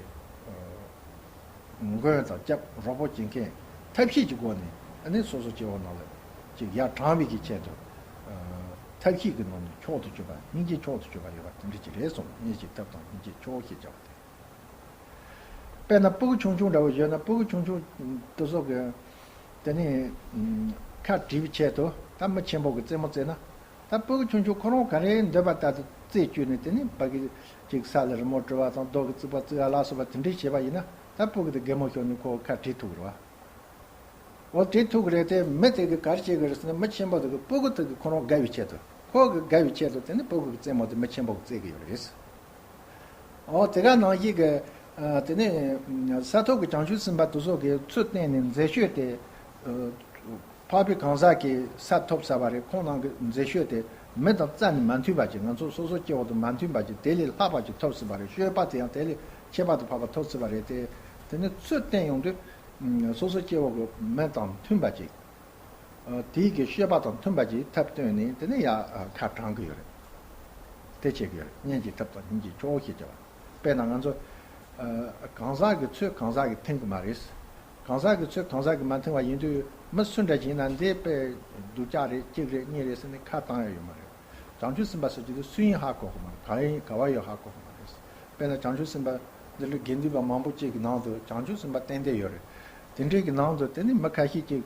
ཨ། མགོན་དང་སྐྱབས་རོགས་པ་བྱེད་མཁན་ཐབས་ཤེས་ཀྱི་སྒོ་ནས། ཨ་ནི་སོ་སོ་སྐྱེ་བོ་རྣམས་ལ་ཅིག་ཡར་དྲངས་པའི་གི་ཆེད་དུ། ཨ། ཐབས་ཤེས་ཀྱི་ནང་ནས་མཆོག་ཏུ་གྱུར་པ། སྙིང་རྗེའི་མཆོག་ཏུ་གྱུར་པ་ཡོད་པ་དེ་འདྲ་ཅིག་རེད་གསུངས། གཉེན་གྱི་ཐབས་དང་སྙིང་རྗེའི་མཆོག་ཞེས་བྱ་བ་སྟེ། དཔེར་ན་སྤུ་གུ་ཆུང་ཆུང་འདྲ་བོ་ཡོད་ན། སྤུ་གུ་ཆུང་ཆུང་དེ་ཚོ་གི་དེ་ནས་ཁ་བྲལ་བའི་ཆེད་དུ་ད་མི་ཆེན་པོ་གི་རྩེད་མོ་རྩེ་ན། ད་སྤུ་གུ་ཆུང་ཆུང་ཁོ་རང་ག་རེ་འདོད་པ་ལྟར་དུ་རྩེ་བཅུག་ནས། དེ་ནས་ཕ་གི་ཅིག་ས་ལ་རི་མོ་བྲི་བ་དང་། རྡོ་གི་རྩིག་པ་བརྩིགས་པ་ལ་སོགས་པ་དེ་འདྲས་བྱས་པ་ཡིན་ན། ད་སྤུ་གུ་དེ་གད་མོ་ཤོར་ནས་ཁོ་ཁ་བྲལ་ཐུབ་ཀྱི་རེད་བ། འོ་དེ་ཐུག་གི་རེད་དེ། མི་དེ་གིས་ག་རེ་བྱེད་ཀྱི་རེད་ཟེར་ན། མི་ཆེན་པོ་དེ་གིས་སྤུ་གུ་དེ་གིས་ཁོ་རང་དགའ་བའི་ཆེད་དུ། ཁོ་གིས་དགའ་བའི་ཆེད་དུ་དེ་ནི་སྤུ་གུ་གི་རྩེད་མོ་དེ་མི་ཆེན་པོ་གིས་རྩེ་གི་ཡོད་རེད། འོ་དེ་ག་ནང་བཞིན་གི། ཨ། དེ་ནི་ས་ཐོབ་ཀྱི་བྱང་ཆུབ་སེམས་དཔའ་དེ་ཚོ་གིས་ཚུལ་བསྟན་ནས་མཛད་སྤྱོད་དེ། ཨ། འཕགས་པའི་གང་ཟག་གིས་ས་ཐོབ་ཚར་བ་རེད། ཁོང་རྣམས་ཀྱི་མཛད་སྤྱོད་དེ་མི་དང་རྩ་ནས་མ་མཐུན་པ་ཅིག་ང་ཚོ་སོ་སོ་སྐྱེ་བོ་དང་མ་མཐུན་པ་ཅིག་དེ་ལས་ལྷག་པ་ཅིག་ཐོབ་སྲིད་པ་རེད། སྤྱོད་པ་དེ་ཡང་དེ་ལས་ཁྱད་པར་དུ་འཕགས་པ་ཐོབ་སྲིད་པ་རེད་དེ། དེ་ནི་ཚུལ་བསྟན་ཡོང་དུས། སོ་སོ་སྐྱེ་བོ་གི་མི་དང་མཐུན་པ་ཅིག་ཨ། དེའི་གི་སྤྱོད་པ་དང་མཐུན་པ་ཅིག་ཐབས་བཏོན་ནས་དེ་ནི་ཡར་ཁ་དྲངས་ཀྱི་ཡོད་རེད། དེ་བྱེད་ཀྱི་ཡོད་རེད། གཉེན་གྱི་ཐབས་དང་སྙིང་རྗེའི་མཆོག་ཞེས་བྱ་བ། དཔེར་ན་ང་ཚོ། ཨ། གང་ཟག་གི་ཚོད་གང་ཟག་གིས་མཐུན་གྱི་མ་རེད། གང་ཟག་གི་ཚོད་གང་ཟག་གིས་མ་མཐུན་པ་ཡིན་དུས། མི་སུ་འདྲ་ཞིག་ཡིན་ན་འདི་དཔེ་སྡུག་ཅག་རེད། གཅིག་རེད། གཉིས་རེད་ཟེར་ནས་ཁ་བཏང་ཡ་ཡོད་མ་རེད། བྱང་ཆུབ་སེམས་དཔའ་སོགས་ཀྱིས་དེ་སུ་ཡིན་ཧ་གོ་གི་མ་རེད། གང་ཡིན་ག་བ་ཡོད་ཧ་གོ་གི་མ་རེད། དཔེར་ན་བྱང་ཆུབ་སེམས་དཔའ་འདི་འདྲའི་དགེ་འདུན་པ་མང་པོ་ཅིག་གི་ནང་དུ་བྱང་ཆུབ་སེམས་དཔའ་ཏན་ཏན་ཡོད་རེད། དེ་འདྲའི་གི་ནང་དུ་དེ་ནི་མི་ཁ་ཤས་ཅིག་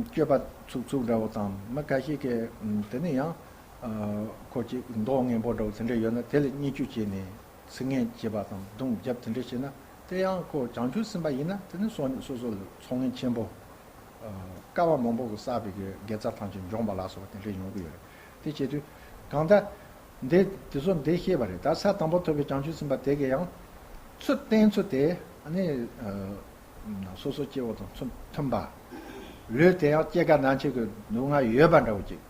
སྤྱོད་པ་ཚུགས་ཚུགས་འདྲ་བོ་དང་། མི་ཁ་ཤས་ཀྱིས་དེ་ནི་ཡང་ཁོ་ཅིག་མདོག་ངན་པོ་འདྲ་བོ་དེ་འདྲ་ཡོད་ན། དེ་ལ་བརྙས་བཅོས་བྱས་ནས་ཚིག་ངན་བྱེད་པ་དང་རྡུང་རྒྱབ་དེ་འདྲ་བྱས་ན། དེ་ཡང་ཁོ་བྱང་ཆུབ་སེམས་དཔའ་ཡིན་ན་དེ་ནི་སོ་སོ་ལ་ཚོགས་ངན་ཆེན་པོ། ཨ། བསྐལ་པ་མང་པོ་གི་བསགས་པའི་གི་དགེ་རྩ་ཐམས་ཅད་འཇོམས་པ་ལ་སོགས་པ་དེ་འདྲ་ཡོང་གི་ཡོད་རེད། དེ་བྱེད་དུས་གང་ལྟར་འདི་དེ་ཚོ་འདི་ཤེས་པ་རེད། ད་ས་དང་པོ་ཐོབ་པའི་བྱང་ཆུབ་སེམས་དཔའ་དེ་གིས་ཡང་ཚུལ་བསྟན་ཚུལ་དེ། ཨ་ནི། ཨ། སོ་སོ་སྐྱེ་བོ་དང་མཐུན་མཐུན་པ། ལུས་དེ་ཡང་སྐྱེ་རྒ་ན་འཆི་གི་སྡུག་བསྔལ་ཡོད་པ་འདྲ་བོ་ཅིག་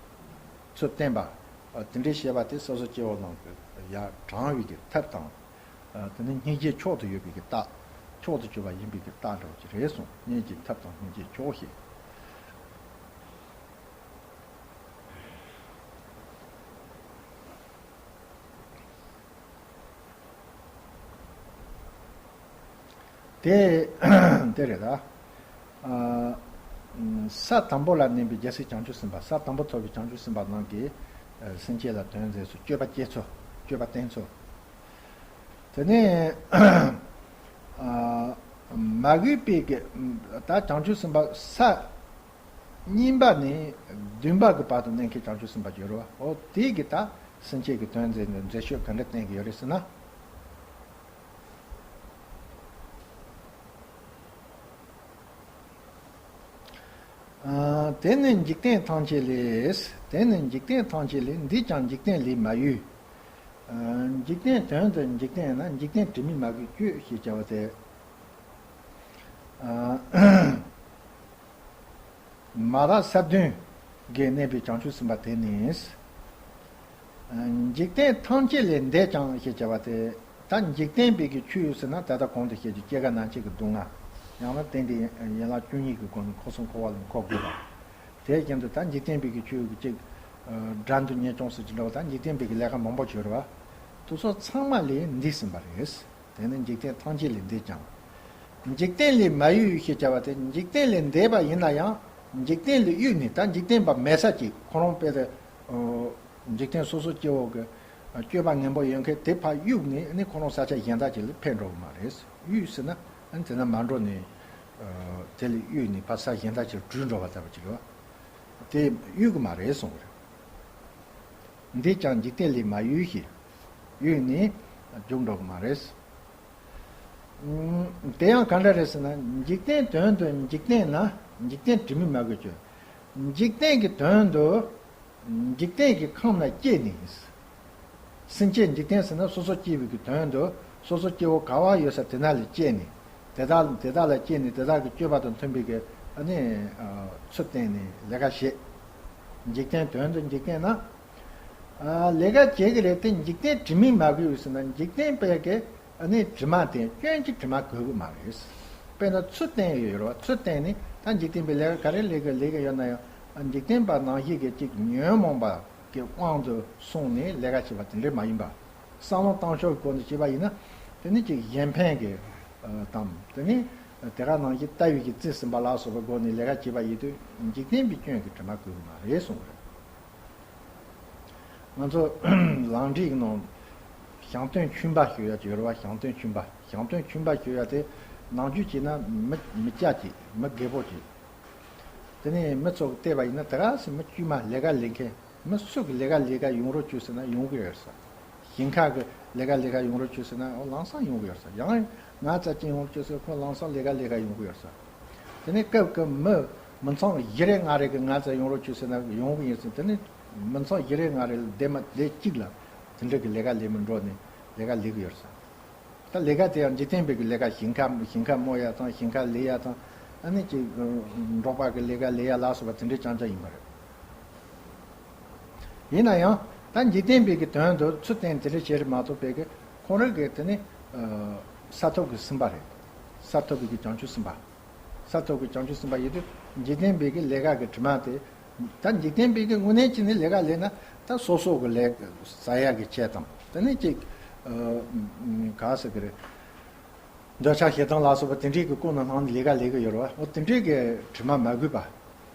ཚུལ་བསྟན་པ། ཨ། དེ་འདྲའི་བཤད་པ་དེ་སོ་སོ་སྐྱེ་བོ་རྣམས་ཀྱི་ཡར་དྲངས་པའི་གི་ཐབས་དང་། ཨ། དེ་ནི་སྙིང་རྗེ་མཆོག་ཏུ་ཡོད་པའི་གི་རྟགས། མཆོག་ཏུ་གྱུར་པ་ཡིན་པའི་གི་རྟགས་འདྲ་བོ་ཅིག་རེད་གསུངས། གཉེན་གྱི་ཐབས་དང་སྙིང་རྗེའི་མཆོག་ཞེས། དེ་དེ་རེད་ད། ཨ། ས་དང་པོ་ལ་གནས་པའི་རྒྱལ་སྲས་བྱང་ཆུབ་སེམས་དཔའ། ས་དང་པོ་ཐོབ་པའི་བྱང་ཆུབ་སེམས་དཔའ་རྣམས་ཀྱིས། ཨ། སེམས་ཅན་ལ་དོན་མཛད་ཚུལ། སྤྱོད་པ་སྐྱེ་ཚུལ། སྤྱོད་པ་བསྟན་ཚུལ། དེ་ནས། ཨ། མ་གུས་པའི་གི། ད་བྱང་ཆུབ་སེམས་དཔའ་ས་གཉིས་པ་ནས་བདུན་པ་གི་བར་དུ་གནས་མཁན་བྱང་ཆུབ་སེམས་དཔའ་ཡོད་རེད་བ། འོ་དེ་གིས་ད་སེམས་ཅན་གྱི་དོན་མཛད་ནས་མཛད་སྤྱོད་ག་འདྲ་བསྟན་གྱི་ཡོད་རེད་ཟེར་ན། ཨ། དེ་ནི་འཇིག་རྟེན་ཐམས་ཅད་ལས། དེ་ནི་འཇིག་རྟེན་ཐམས་ཅད་ལས། འདིས་ཀྱང་འཇིག་རྟེན་ལས་མ་གཡོས། ཨ། འཇིག་རྟེན་དོན་དུ་འཇིག་རྟེན་ན། འཇིག་རྟེན་དྲི་མས་མ་གོས་སྤྱོད་ཅེས་བྱ་བ་སྟེ། ཨ། མ་ར་ས་བདུན་གྱིས་གནས་པའི་བྱང་ཆུབ་སེམས་དཔའ་དེ་ནི། འཇིག་རྟེན་ཐམས་ཅད་ལས་འདས་ཀྱང་ཞེས་བྱ་བ་སྟེ། ད་འཇིག་རྟེན་པའི་གི་ཆོས་ཟེར་ན་ད་ལྟ་གོང་དུ་བཤད་ཀྱི་སྐྱེ་རྒ་ན་འཆི་གི་སྡུག་བསྔལ། ཡང་ན་རྟེན་འབྲེལ་ཡན་ལག་བཅུ་གཉིས་ཀྱི་སྒོ་ནས་འཁོར་གསུམ་འཁོར་བ་ལ་འཁོར་དགོས་པ། དེ་བཞིན་དུ་ད་འཇིག་རྟེན་པའི་གི་ཆོས་ཀྱི་གཅིག་དགྲ་འདུལ་གཉེན་སྐྱོང་ཟེར་གྱི་འདྲ་བ། ད་འཇིག་རྟེན་པའི་གི་ལས་ཀ་མང་པོ་བྱོས་ར་བ། དེ་ཚོ་ཚང་མ་ལས་འདས་ཟིན་པ་རེད། དེ་ནི་འཇིག་རྟེན་ཐམས་ཅད་ལས་འདས་ཀྱང་། འཇིག་རྟེན་ལས་མ་གཡོས་ཞེས་བྱ་བ་དེ། འཇིག་རྟེན་ལས་འདས་པ་ཡིན་ན་ཡང་འཇིག་རྟེན་ལས་གཡོས་ནས། ད་འཇིག་རྟེན་པ་མེད་ས་ཅིག་ཁོ་རང་དཔེ་དེ། འཇིག་རྟེན་སོ་སོ་སྐྱེ་བོ་གི་སྤྱོད་པ་ངན་པ་ཡོད་མཁན་དེ་ཕར་གཡུགས་ནས་ནི་ཁོ་རང་ས་ཆ་གཞན་དག་ཅིག་ལ་ཕེབས་འགྲོ་གི་མ་རེད། གཡོས་ཟེར་ན་དེ་ན་མ་འགྲོ་ནས། དེ་ལས་གཡོས་ནས་ཕར་ས་གཞན་དག་ཅིག་བྲོས་འགྲོ་བ་ལྟ་བུ་ཅིག་རེད་བ། དེ་གཡོས་གི་མ་རེད་གསུངས་པ་རེད། འདས་ཀྱང་འཇིག་རྟེན་ལས་མ་གཡོས་ཤིང་། གཡོས་ནས་རྒྱུག་འགྲོ་གི་མ་རེད། ཨུམ། དེ་ཡང་ག་འདྲ་རེད་ཟེར་ན། འཇིག་རྟེན་དོན་དུ་འཇིག་རྟེན་ན། འཇིག་རྟེན་དྲི་མས་མ་གོས་ཀྱང་། འཇིག་རྟེན་གྱི་དོན་དུ་འཇིག་རྟེན་གྱི་ཁམས་ན་སྐྱེས་ནས། སེམས་ཅན་འཇིག་རྟེན་ཟེར་ན་སོ་སོ་སྐྱེ་བའི་གི་དོན་དུ་སོ་སོ་སྐྱེ་བོ་ག་བ་ཡོད་ས་དེ་ན་ལ་སྐྱེས་ནས། དེ་དག་དེ་དག་ལ་སྐྱེས་ནས་དེ་དག་གི་སྤྱོད་པ་དང་མཐུན་པའི་གི་ཨ་ནི་ཚུལ་བསྟན་ནས་ལས་ཀ་བྱེད། འཇིག་རྟེན་དོན་དུ་འཇིག་རྟེན་ན། ཨ། ལས་ཀ་བྱེད་ཀྱི་རེད་དེ། འཇིག་རྟེན་དྲི་མས་མ་གོས་ཟེར་ན། འཇིག་རྟེན་པའི་གི་ཨ་ནི་དྲི་མ་དེ་སྐྱོན་གྱི་དྲི་མ་གོས་གི་མ་རེད། དཔེར་ན་ཚུལ་བསྟན་ཡོད་རེད་བ། ཚུལ་བསྟན་ནས་ད་འཇིག་རྟེན་པའི་ལས་ཀ་ག་རེ་ལས་ཀ་ལས་ཀ་ཡོད་ན་ཡང་། ཨ། འཇིག་རྟེན་པ་ནང་བཞིན་གྱི་ཅིག་ཉོན་མོངས་པ་གི་དབང་དུ་སོང་ནས་ལས་ཀ་བྱེད་པ་དེ་འདྲ་མ་ཡིན་པ། བསམ་བློ་བཏང་ཕྱོགས་ཀྱི་སྒོ་ནས་བྱས་པ་ཡིན་ན། དེ་ནི་ཅིག་གཞན་ཕན་གྱི་ཨ་དང་། དེ་ནི་དེ་ག་ནང་བཞིན་ལྟ་བའི་གི་རྩིས་ཟིན་པ་ལ་སོགས་པའི་སྒོ་ནས་ལས་ཀ་བྱས་པ་ཡིན་དུས་འཇིག་རྟེན་པའི་སྐྱོན་གྱི་དྲི་མ་གོས་གི་མ་རེད་གསུངས་པ་རེད། ང་ཚོ་ལམ་འབྲས་ཀྱི་ནང་བཤང་སྟོན་ཆུན་པ་ཞུ་ཡ་ཅིག་ཡོད་རེད་བ། བཤང་སྟོན་ཆུན་པ། བཤང་སྟོན་ཆུན་པ་ཞུ་ཡ་དེ་ནང་རྒྱུད་བྱས་ན་མི་མི་སྐྱ་ཅིག་མི་རྒད་པོ་ཅིག་དེ་ནས་མི་ཚོ་གིས་བལྟས་པ་ཡིན་ན་དེ་ག་སེ་མི་དཀྱུས་མ་ལས་ཀ་ལས་མཁན། མི་སུ་གིས་ལས་ཀ་ལས་ཀ་ཡོང་རོགས་བྱོས་ཟེར་ན་ཡོང་གི་ཡོད་ས། ཞིང་ཁ་གི་ལས་ཀ་ལས་ཀ་ཡོང་རོགས་བྱོས་ཟེར་ན་ཨོ་ལམ་སང་ཡོང་གི་ཡོད་ས། ཡང་ང་རྩ་ཅན་ཡོང་རོགས་བྱོས་ཟེར་ཁོ་ལམ་སང་ལས་ཀ་ལས་ཀ་ཡོང་གི་ཡོད་ས། དེ་ནས་སྐབས་སྐབས་མི་མི་ཚང་བཞི་རེ་ལྔ་རེ་གིས་ང་རྩ་ཡོང་རོགས་བྱོས་ཟེར་ན་ཡོང་གི་ཡིན་ཟེར། དེ་ནས་མི་ཚང་བཞི་རེ་ལྔ་རེ་ལ་སྡེ་མ་སྡེ་གཅིག་ལ་དེ་འདྲ་གི་ལས་ཀ་ལས་མི་འགྲོ་ནས་ལས་ཀ་ལས་གི་ཡོད་ས། ད་ལས་ཀ་དེ་ཡང་འཇིག་རྟེན་པའི་གི་ལས་ཀ། ཞིང་ཁ་ཞིང་ཁ་རྨོ་ཡ་དང་། ཞིང་ཁ་ལས་ཡ་དང་། ཨ་ནི་ཅིག་འབྲོག་པ་གི་ལས་ཀ་ལས་ཡ་ལ་སོགས་པ་དེ་འདྲའི་རྐྱང་རྐྱང་ཡིན་པ་རེད། ཡིན་ན་ཡང་ད་འཇིག་རྟེན་པའི་གི་དོན་དུ་ཚུལ་བསྟན་དེ་འདྲ་བྱས་རེད་མ་གཏོགས་པའི་གི་ཁོང་རང་གི་དེ་ནི་ས་ཐོབ་ཀྱི་སེམས་དཔའ་རེད། ས་ཐོབ་པའི་གི་བྱང་ཆུབ་སེམས་དཔའ། ས་ཐོབ་ཀྱི་བྱང་ཆུབ་སེམས་དཔའ་ཡིན་དུས་འཇིག་རྟེན་པའི་གི་ལས་ཀ་གི་དྲི་མ་དེ། ད་འཇིག་རྟེན་པའི་གི་དངོས་གནས་ཅིག་ནི་ལས་ཀ་ལས་ན་ད་སོ་སོ་གི་ལས་ཟ་ཡ་གི་ཆེད་དང་། དེ་ནས་ཅིག་ག་ཟེར་གི་རེད། འདོད་ཆགས་ཞེ་སྡང་ལ་སོགས་པ་དེ་འདྲའི་གི་ཀུན་ནས་སྣང་ནས་ལས་ཀ་ལས་གི་ཡོད་རེད་བ། འོ་དེ་འདྲའི་གི་དྲི་མ་མ་གོས་པ།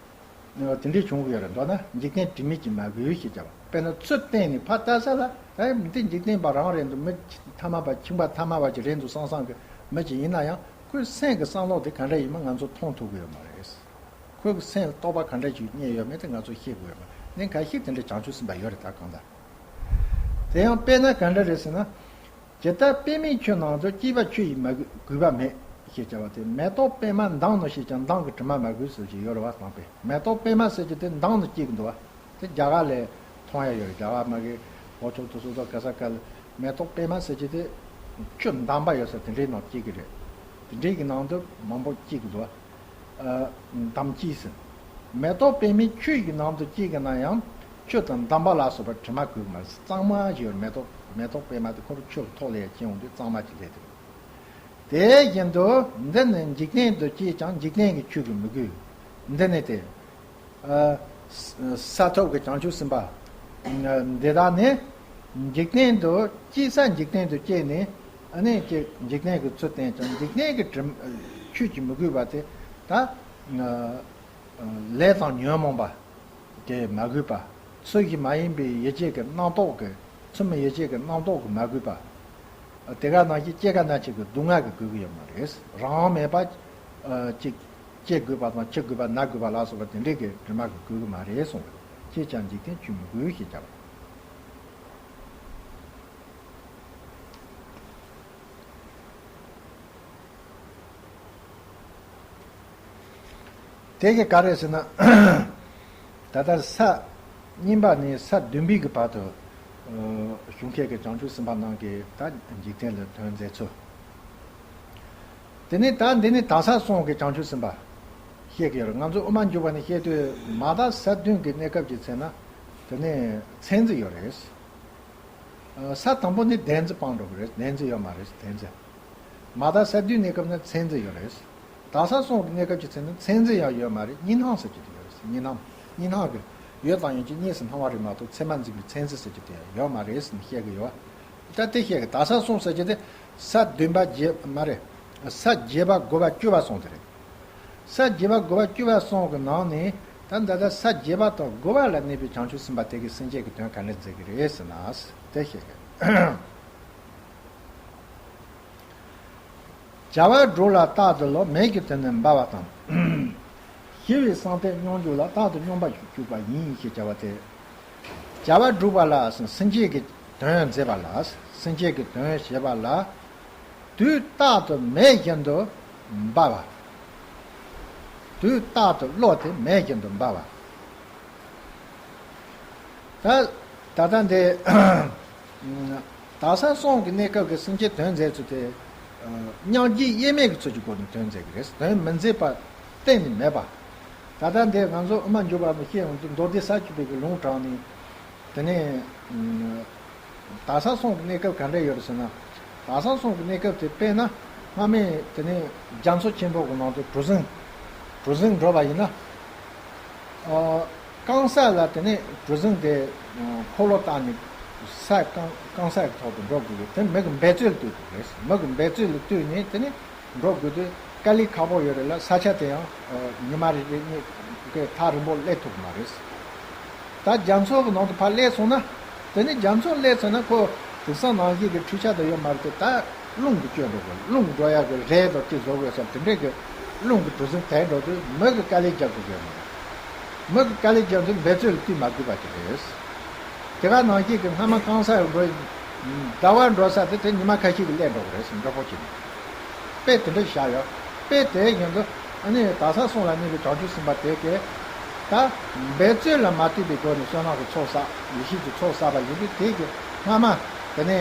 དེ་འདྲའི་བྱུང་གི་ཡོད་རེད། མདོར་ན་འཇིག་རྟེན་དྲི་མས་ཀྱིས་མ་གོས་ཞེས་བྱ་བ། དཔེར་ན་ཚུལ་བསྟན་ནས་ཕར་ལྟ་ས་ལ། ད་འདི་འཇིག་རྟེན་པ་རང་རེད་འདུག་མི་ཐ་མལ་པ། ཁྱིམ་པ་ཐ་མལ་པ་ཅིག་རེད་འདུག་བསམ་བསམ་གི་མི་ཅིག་ཡིན་ན་ཡང་ཁོའི་སེམས་ཀྱི་བསམ་བློ་དེ་ག་འདྲ་ཡིན་མིན་ང་ཚོ་མཐོང་ཐུབ་གི་ཡོད་མ་རེད། ཁོའི་སེམས་ལ་རྟོག་པ་ག་འདྲ་ཞིག་རྙེད་ཡོད་མེད་དེ་ང་ཚོ་ཤེས་དགོས་ཡོད་མ་རེད། ནས་འགའ་ཞིག་དེ་འདྲའི་བྱང་ཆུབ་སེམས་དཔའ་ཡོད་རེད། ད་གང་ལྟར། དེ་ཡང་དཔེར་ན་ག་འདྲ་རེད་ཟེར་ན། ཇི་ལྟར་པདྨའི་ཆུ་ནང་དུ་སྐྱེས་པ་ཆུ་ཡིས་མ་གོས་པ་མེད་ཅེས་བྱ་བ་སྟེ། མེ་ཏོག་པདྨ་མདངས་སུ་སྐྱེས་ཀྱང་མདངས་ཀྱི་དྲི་མ་མ་གོས་ཟེར་གྱི་ཡོད་རེད་བ། དང་པོའི་མེ་ཏོག་པདྨ་ཟེར་གྱི་དེ་མདངས་སུ་སྐྱེ་གི་འདུག་བ། དེ་རྒྱ་གར་ལ་མཐོང་ཡ་ཡོད་རེད། རྒྱ་གར་མ་གི་ལྷོ་ཕྱོགས་དེ་ཚོ་དང་ག་ས་ག་ལ་མེ་ཏོག་པདྨ་ཟེར་གྱི་དེ་ཆུ་འདམ་པ་ཡོད་ས་དེ་འདྲའི་ནང་སྐྱེ་གི་རེད། དེ་འདྲའི་གི་ནང་དུ་མང་པོ་སྐྱེ་གི་འདུག་བ། ཨ། འདམ་སྐྱེས་ཟེར། མེ་ཏོག་པདྨའི་ཆུ་ཡི་ནང་དུ་སྐྱེས་ཀྱི་ན་ཡང་ཆུ་དང་འདམ་པ་ལ་སོགས་པའི་དྲི་མ་གོས་ཀྱི་མ་རེད། གཙང་མ་ཞིག་ཡོད་རེད། མེ་ཏོག་མེ་ཏོག་པདྨ་དེ་ཁོ་རང་ཆུ་ཐོག་ལ་ཡ་སྐྱེ་འོང་དུས་གཙང་མ་ཅིག་སླེབས་འདུག་དེ་བཞིན་དུ་འདི་ནི་འཇིག་རྟེན་དུ་སྐྱེས་ཀྱང་འཇིག་རྟེན་གྱི་ཆོས་ཀྱིས་མི་གོས། འདི་ནི་སྟེ། ཨ། ས་ཐོབ་ཀྱི་བྱང་ཆུབ་སེམས་དཔའ། འདི་དག་ནི་འཇིག་རྟེན་དུ་སྐྱེས་ས་འཇིག་རྟེན་དུ་སྐྱེས་ནས། ཨ་ནི་ཅིག་འཇིག་རྟེན་གྱི་ཚུལ་བསྟན་ཀྱང་འཇིག་རྟེན་གྱི་དྲི་ཆོས་ཀྱིས་མི་གོས་པ་དེ་ད། ལས་དང་ཉོན་མོངས་པ་དེ་མ་གོས་པ། ཚུལ་བཞིན་མ་ཡིན་པའི་ཡིད་བྱེད་ཀྱི་རྣམ་རྟོག་གི་ཚུལ་མིན་ཡིད་བྱེད་ཀྱི་རྣམ་རྟོག་གིས་མ་གོས་པ། དེ་ག་ནང་བཞིན་སྐྱེ་རྒ་ན་འཆི་གི་སྡུག་བསྔལ་གྱིས་གོས་ཀྱི་ཡོད་མ་རེད། རང་དབང་མེད་པ། ཅིག་སྐྱེ་དགོས་པ་དང་འཆི་དགོས་པ་ན་དགོས་པ་ལ་སོགས་པ་དེ་འདྲའི་གི་དྲི་མ་གིས་གོས་ཀྱི་མ་རེད་གསུངས་པ་རེད། སྐྱེས་ཀྱང་འཇིག་རྟེན་ཆོས་མི་གོས་ཞེས་བྱ་བ། དེ་གི་ག་རེ་ཟེར་ན། ད་ལྟ་ས་གཉིས་པ་ནས་ས་བདུན་པའི་གི་བར་དུ་བྱུང་མཁན་གྱི་བྱང་ཆུབ་སེམས་དཔའ་རྣམས་ཀྱིས་ད་འཇིག་རྟེན་ལ་དོན་མཛད་ཚུལ། དེ་ནས་ད་འདི་ནི་དག་ས་གསུམ་གྱི་བྱང་ཆུབ་སེམས་དཔའ་བཤད་ཀྱི་ཡོད་རེད། ང་ཚོ་དབུ་མ་འཇུག་པ་ནས་བཤད་དུས་མ་དག་ས་བདུན་གྱི་གནས་སྐབས་ཀྱི་ཚེ་ན་དེ་ནས་མཚན་འཛིན་ཡོད་རེད། ས་དང་པོ་ནི་བདེན་འཛིན་སྤངས་འགྲོ་གི་རེད། བདེན་འཛིན་ཡོད་མ་རེད། བདེན་འཛིན། མ་དག་ས་བདུན་གནས་སྐབས་ན་མཚན་འཛིན་ཡོད་རེད། དག་ས་གསུམ་གྱི་གནས་སྐབས་ཀྱི་ཚེ་ན་མཚན་འཛིན་ཡང་ཡོད་མ་རེད། གཉིས་སྣང་ཟེར་གྱི་དེ་ཡོད་རེད། གཉིས་སྣང་། གཉིས་སྣང་གི་ཡོད་དང་ཡོད་ཀྱི་གཉིས་སུ་སྣང་བ་རེད་མ་གཏོགས་ཚད་མ་འཛིན་པའི་ཚད་འཛིན་ཟེར་གྱི་དེ་ཡོད་མ་རེད་ཟེར་ནས་བཤད་གི་ཡོད། ད་དེ་བཤད་གི་དག་ས་གསུམ་ཟེར་གྱི་དེ་ས་བདུན་པ་བརྒྱད་མ་རེད། ས་བརྒྱད་པ་དགུ་པ་བཅུ་པ་གསུམ་དེ་རེད། ས་བརྒྱད་པ་དགུ་པ་བཅུ་པ་གསུམ་གི་ནང་ནས་ད་ད་ལྟ་ས་བརྒྱད་པ་དང་དགུ་པ་ལ་གནས་པའི་བྱང་ཆུབ་སེམས་དཔའ་དེ་གི་སེམས་བསྐྱེད་ཀྱི་དོན་ག་འདྲ་མཛད་གི་རེད་ཟེར་ན་དེ་བཤད་གི། བྱ་བ་སྒྲུབ་ལ་རྟག་ཏུ་བློ། མེད་ཀྱི་དོན་ནི་འབབ་པ་དང་། ཞི་བའི་བསམ་གཏན་སྙོམས་འཇུག་ལ། རྟག་ཏུ་སྙོམས་པར་འཇུག་པ་ཡིན་ཞེས་བྱ་བ་སྟེ། བྱ་བ་སྒྲུབ་པ་ལ་སེམས་བསྐྱེད་ཀྱི་དོན་མཛད་པ་ལ། སེམས་བསྐྱེད་ཀྱི་དོན་བྱེད་པ་ལ། དུས་རྟག་ཏུ་མེད་བཞིན་དུ་འབབ་པ། དུས་རྟག་ཏུ་བློ་དེ་མེད་བཞིན་དུ་འབབ་པ། ད་ད་ལྟ་འདི་དག་ས་གསུམ་གྱི་གནས་སྐབས་ཀྱི་སེམས་བསྐྱེད་དོན་མཛད་ཚུལ་དེ། མཉམ་རྗེས་དབྱེར་མེད་ཀྱི་ཚུལ་གྱི་སྒོ་ནས་དོན་མཛད་ཀྱི་རེད། དོན་མི་མཛད་པ་གཏན་ནས་མེད་པ། ད་ལྟ་འདི་ང་ཚོ་དབུ་མ་འཇུག་པ་མི་བཤད་ཡོང་དུས་མདོ་སྡེ་ས་བཅུ་པའི་གི་ལུང་དྲངས་ནས། དེ་ནས་དག་ས་གསུམ་གྱི་གནས་སྐབས་ག་འདྲ་ཡོད་རེད་ཟེར་ན། དག་ས་གསུམ་གྱི་གནས་སྐབས་དེ་དཔེར་ན་སྔ་མའི་དེ་ནས་རྒྱ་མཚོ་ཆེན་པོ་གི་ནང་དུ་གྲུ་གཟིངས་གྲུ་གཟིངས་འགྲོ་བ་ཡིན་ན། ཨ། རྐང་ས་ལ་དེ་ནས་གྲུ་གཟིངས་དེ་འཁོར་ལོ་བཏགས་ནས་ས་རྐང་རྐང་ས་གི་ཐོག་ཏུ་འགྲོ་དགོས་ཀྱི་དེ་མི་གི་འབད་རྩོལ་ལ་ལྟོས་དགོས་རེད། མི་གི་འབད་རྩོལ་ལ་ལྟོས་ནས་དེ་ནས་འགྲོ་དགོས་དུས་དཀའ་ལས་ཁག་པོ་ཡོད་རེད་ལ། ས་ཆ་དེ་ཡང་ཉི་མ་རེ་རེ་གཉིས་ཀྱི་ཐག་རིང་པོ་སླེབས་ཐུབ་ཀྱི་མ་རེད། ད་རྒྱ་མཚོ་གི་ནང་དུ་ཕར་སླེབས་སོང་ན། དེ་ནས་རྒྱ་མཚོ་སླེབས་ཚར་ན་ཁོ་དེང་སང་ནང་བཞིན་གྱི་འཕྲུལ་ཆས་དེ་ཡོད་མ་རེད་དེ། ད་རླུང་གིས་བསྐྱོད་འགྲོ་དགོས། རླུང་འགྲོ་ཡག་གི་རས་དང་ཅི་བཟོ་དགོས་ས་དེ་འདྲས་ཀྱི་རླུང་གིས་གྲུ་གཟིངས་དེད་འགྲོ་དུས་མི་གིས་དཀའ་ལས་རྒྱག་དགོས་ཀྱི་ཡོད་མ་རེད། མི་གིས་དཀའ་ལས་རྒྱག་དུས་འབད་རྩོལ་ལ་ལྟོས་མ་དགོས་པ་ཅིག་རེད། དེ་ག་ནང་བཞིན་གྱི་སྔ་མ་རྐང་ས་ཡང་འགྲོ་ཟླ་བ་འགྲོ་ས་དེ་དེ་ཉི་མ་ཁ་ཤས་ཀྱིས་སླེབས་འགྲོ་གི་རེད་ཟེར་མགྱོགས་པོ་བྱས་ནས། དཔེ་དེ་འདྲ་བཞག་ཡོད། དཔེ་དེ་བཞིན་དུ་ཨ་ནི་དག་ས་གསུམ་ལ་གནས་པའི་བྱང་ཆུབ་སེམས་དཔའ་དེ་གས་ད་འབད་རྩོལ་ལ་མ་ལྟོས་པའི་སྒོ་ནས་བསོད་ནམས་ཀྱི་ཚོགས་བསགས། ཡེ་ཤེས་ཀྱི་ཚོགས་བསགས་པ་ཡིན་དུས་དེ་གི་སྔ་མ་དེ་ནས་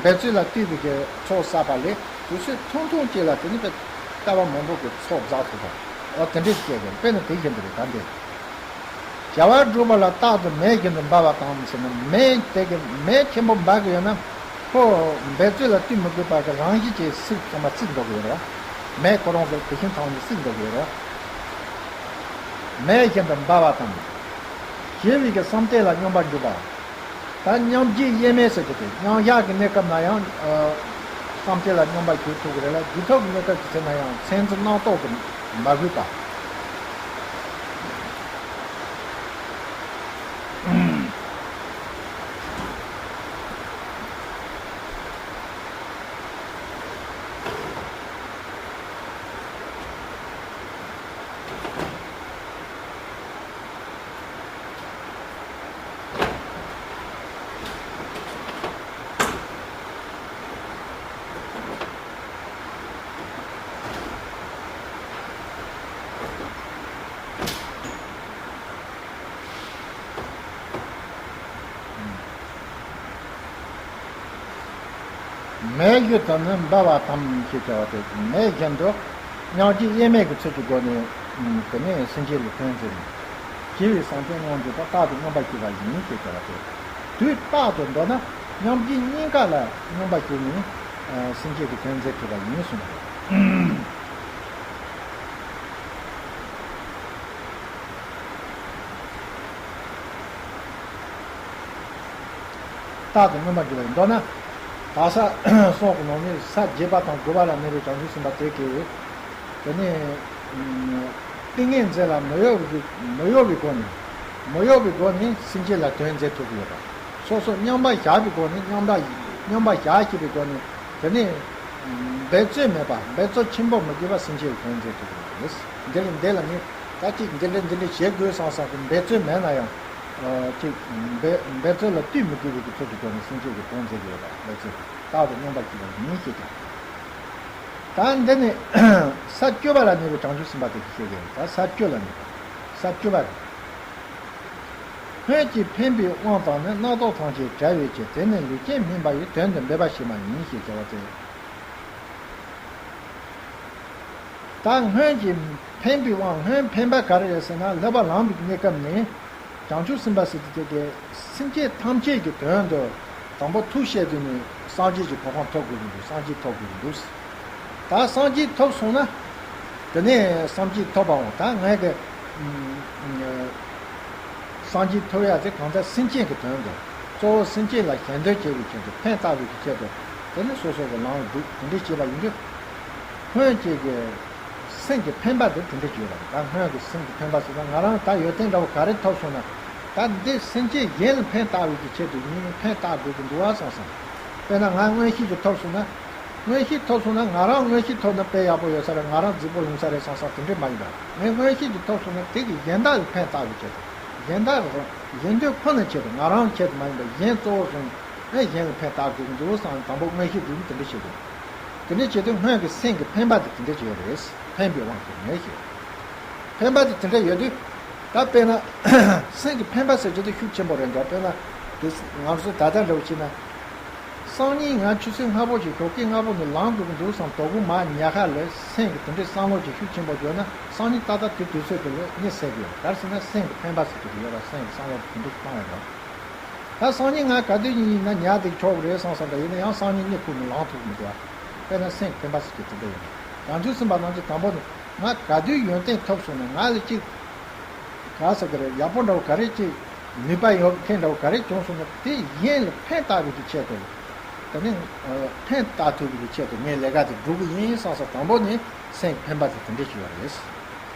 འབད་རྩོལ་ལ་ལྟོས་པའི་གི་ཚོགས་བསགས་པ་ལས་དུས་ཚོད་ཐུང་ཐུང་ཅིག་ལ་དེ་ནི་དཔེ་ལྟ་བ་མང་པོ་གི་ཚོགས་བསགས་ཐུབ་པ། འོ་དེ་འདྲས་བཤད་དགོས། དཔེ་ནི་དེ་བཞིན་དུ་རེད། ད་འདི། བྱ་བ་སྒྲུབ་པ་ལ་རྟག་ཏུ་མེད་བཞིན་དུ་འབབ་པ་དང་ཟེར་ན། མེ་དེ་གི་མེ་ཆེན་པོ་འབར་གི་ཡོད་ན། ཁོ་འབད་རྩོལ་ལ་ལྟོས་མི་དགོས་པ་གི་རང་བཞིན་གྱིས་བསིལ་ཚང་མ་བསིལ་འགྲོ་གི་ཡོད་རེད་བ། མེ་ཁོ་རང་གི་དེ་བཞིན་ཐང་ནས་བསིལ་འགྲོ་གི་ཡོད་རེད་བ། མེད་བཞིན་དུ་འབབ་པ་དང་། ཞི་བའི་གི་བསམ་གཏན་ལ་སྙོམས་པར་འཇུག་པ། ད་མཉམ་རྗེས་དབྱེར་མེད་ཟེར་གྱི་དེ་མཉམ་བཞག་གི་གནས་སྐབས་ན་ཡང་། ཨ། བསམ་གཏན་ལ་སྙོམས་པར་འཇུག་ཐུབ་ཀྱི་རེད་ལ། རྗེས་ཐོབ་ཀྱི་གནས་སྐབས་ཀྱི་ཚེ་ན་ཡང་མཚན་འཛིན་རྣམ་རྟོག་གིས་མ་གོས་པ། མེད་བཞིན་དུ་ནི་འབབ་པ་དང་ཞེས་བྱ་བ་སྟེ། མེད་བཞིན་དུ་མཉམ་རྗེས་དབྱེར་མེད་ཀྱི་ཚུལ་གྱི་སྒོ་ནས། ཨ། དེ་ནས་སེམས་བསྐྱེད་ལ་དོན་མཛད་ནས། ཞི་བའི་བསམ་གཏན་སྙོམས་འཇུག་པ། རྟག་ཏུ་སྙོམས་པར་ཞུགས་པ་ཡིན་ཞེས་བྱ་བ་སྟེ། དུས་རྟག་ཏུ་མདོར་ན་མཉམ་རྗེས་གཉིས་ཀ་ལ་སྙོམས་པར་ཞུགས་ནས། ཨ། སེམས་བསྐྱེད་ཀྱི་དོན་མཛད་ཐུབ་པ་ཡིན་གསུངས་པ་རེད། རྟག་ཏུ་སྙོམས་པར་འཇུག་པ་ཡིན། མདོར་ན། དག་ས་གསུམ་གྱི་ནང་ནས་ས་བརྒྱད་པ་དང་དགུ་པ་ལ་གནས་པའི་བྱང་ཆུབ་སེམས་དཔའ་དེ་གིས། དེ་ནས། ཨ། ཏིང་ངེ་འཛིན་ལ་མི་གཡོ་བའི་མི་གཡོ་བའི་སྒོ་ནས། མི་གཡོ་བའི་སྒོ་ནས་སེམས་བསྐྱེད་ལ་དོན་མཛད་ཐུབ་ཀྱི་ཡོད་པ། སོ་སོ་མཉམ་པར་བཞག་པའི་སྒོ་ནས། མཉམ་པར་མཉམ་པར་བཞག་ཤེས་པའི་སྒོ་ནས། དེ་ནས། ཨ། འབད་རྩོལ་མེད་པ། འབད་རྩོལ་ཆེན་པོ་མི་དགོས་པར་སེམས་བསྐྱེད་ཀྱི་དོན་མཛད་ཐུབ་ཀྱི་ཡོད་པ་རེད། འདི་ལ་འདི་ལ་ནི་ད་ཅིག་འདི་འདྲ་འདི་འདྲ་བྱེད་དགོས་བསམ་བསམ་གྱི་འབད་རྩོལ་མེད་ན་ཡང་། ཨ། ཅིག་འབད་འབད་རྩོལ་ལ་ལྟོས་མི་དགོས་པའི་གི་ཚུལ་གྱི་སྒོ་ནས་སེམས་བསྐྱེད་ཀྱི་དོན་མཛད་ཀྱི་ཡོད་པ། འབད་རྩོལ་རྟག་ཏུ་སྙོམས་པར་ཞུགས་པ་ཡིན་ཞེས་ཀྱང་། ད་འདི་ནི་ས་བཅུ་པ་ལ་གནས་པའི་བྱང་ཆུབ་སེམས་དཔའ་དེ་གིས་བཤད་ཀྱི་ཡོད། ད་ས་བཅུ་ལ་གནས་པ། ས་བཅུ་པ་རེད། སྔོན་གྱི་འཕེན་པའི་དབང་དང་ནི། རྣམ་རྟོག་ཐམས་ཅད་བྲལ་བའི་ཕྱིར། དེ་ནི་ལུས་ཅན་སྨིན་པ་ཡི། དོན་དུ་འབད་པ་ཞིག་མ་ཡིན་ཞེས་བྱ་བ་སྟེ། ད་སྔོན་གྱི་འཕེན་པའི་དབང་། སྔོན་འཕེན་པ་ག་རེ་རེད་ཟེར་ན། སློབ་པ་ལམ་གྱི་གནས་སྐབས་ནས་བྱང་ཆུབ་སེམས་དཔའ་ཟེར་དུས་དེ་གའི་སེམས་ཅན་ཐམས་ཅད་ཀྱི་དོན་དུ་དང་པོ་ཐུགས་བསྐྱེད་དུས་ནས་སངས་རྒྱས་ཀྱི་གོ་འཕང་ཐོབ་དགོས་ཀྱི་འདུག་སངས་རྒྱས་ཐོབ་དགོས་ཀྱི་འདུག་ད་སངས་རྒྱས་ཐོབ་སོང་ན། དེ་ནས་སངས་རྒྱས་ཐོབ་པའང་ད་ངས་ཀྱི། ཨ། སངས་རྒྱས་ཐོབ་ཡ་དེ་གང་ལྟར་སེམས་ཅན་གྱི་དོན་དུ། གཙོ་བོ་སེམས་ཅན་ལ་ཞལ་འདོན་བྱེད་པའི་ཆེད་དུ། ཕན་བཏགས་པའི་གི་ཆེད་དུ། དེ་ནི་སོ་སོ་གི་ལམ་སྒྲུབ་དེ་འདྲ་བྱས་པ་ཡིན་དུས། སྔོན་གྱི་གི་སེམས་ཀྱི་འཕེན་པ་དེ་དེ་འདྲ་བྱས་པ་རེད། ད་སྔོན་གྱི་སེམས་ཀྱི་འཕེན་པ་ཟེར་ན། ང་རང་ད་ཡོན་ཏན་འདྲ་བོ་ག་རེ་ཐོབ་སོང་ན། ད་འདི་སེམས་ཅན་གཞན་ལ་ཕན་བཏགས་པའི་གི་ཆེད་དུ་ཡིན། ཕན་བཏགས་དགོས་ཀྱི་འདུག་བ་བསམ་སོང་། དཔེར་ན་ང་མངོན་ཤེས་ཀྱི་ཐོབ་སོང་ན། མངོན་ཤེས་ཐོབ་སོང་ན། ང་རང་མངོན་ཤེས་ཐོབ་ན་དཔེ་ཡག་པོ་ཡོད་ས་རེད། ང་རང་རྫིག་པོ་ཡོང་ས་རེད་བསམ་བསམ་དེ་འདྲས་མ་ཡིན་པ། ངས་མངོན་ཤེས་ཀྱི་ཐོབ་སོང་ན། དེ་གི་གཞན་དག་ལ་ཕན་བཏགས་པའི་ཆེད་དུ། གཞན་དག་རང་གཞན་དོན་ཁོ་ནའི་ཆེད་དུ། ང་རང་ཆེད་དུ་མ་ཡིན་པ། གཞན་གཙོ་བོ་བཟུང་ནས་གཞན་ལ་ཕན་བཏགས་དགོས་ཀྱི་འདུག་བསམ། དང་པོ་མངོན་ཤེས་དེ་ནི་དེ་འདྲས་བྱེད་དགོས། དེ་འདྲས་བྱེད་དུས་སྔོན་གྱི་སེམས་ཀྱི་འཕེན་པ་དེ་དེ་འདྲས་བྱེད་རེད། འཕེན་པའི་དབང་གིས་ངེས་ཤེས། འཕེན་པ་དེ་དེ་འདྲ་ཡོད་དུས། ད་དཔེར་ན་སེམས་ཀྱི་འཕེན་པ་ཟེར་རྒྱུ་དེ་ཤུགས་ཆེན་པོ་རེད་འདུག་དཔེར་ན་དེ་ང་ཚོ་ད་ལྟ་འདྲ་བོ་བྱས་ན། སང་ཉིན་ང་ཆུ་ཚོད་ལྔ་པོ་ཞིག་ཞོགས་ཀས་ལྔ་པོ་ནས་ལངས་དགོས་ཀྱི་འདུག་བསམ། དོ་དགོང་མར་ཉལ་ཁ་ལ་སེམས་ཀྱི་དེ་འདྲའི་བསམ་བློ་ཞིག་ཤུགས་ཆེན་པོ་བརྗོད་ན། སང་ཉིན་ཏག་ཏག་དེ་དུས་ཚོད་དེ་ལ་གནས་སད་ཀྱི་ཡོད། ག་རེ་ཟེར་ན་སེམས་ཀྱི་འཕེན་པ་ཟེར་གྱི་དེ་ཡོད་པ། སེམས་ཀྱི་བསམ་བློ་དེ་འདྲ་ཞིག་བཏང་ཡོད་རེད། ད་སང་ཉིན་ང་ག་དུས་ཡིན་ན་ཉལ་བསྡད་ཆོག་གི་རེད་བསམ་བསམ་འདྲ་ཡིན་ན། ཡང་སང་ཉིན་གཉིད་ཁུག་ནས་ལངས་ཐུབ་ཀྱི་མི་འདུག་དཔེར་ན་སེམས་ཀྱི་འཕེན་པ་ཟེར་གྱི་དེ་འདྲ་ཡོད་རེད། བྱང་ཆུབ་སེམས་དཔའ་རྣམས་ཀྱིས་དང་པོ་ནས་ང་ག་དུས་ཡོན་ཏན་ཐོབ་སོང་ན། ང་ལ་ཅིག་ག་ཟེར་གི་རེད། ཡག་པོ་འདྲ་བོ་ག་རེ་ཅིག་ནུས་པ་ཡོད་མཁན་འདྲ་བོ་ག་རེ་བྱུང་སོང་ན། དེ་གཞན་ལ་ཕན་བཏགས་པའི་གི་ཆེད་དུ། དེ་ནི་ཕན་བཏགས་ཐུབ་པའི་གི་ཆེད་དུ་ངས་ལས་ཀ་དེ་སྒྲུབ་གི་ཡིན་བསམ་བསམ། དང་པོ་ནས་སེམས་ཀྱི་འཕེན་པ་དེ་དེ་འདྲས་ཞིག་ཡོད་རེད།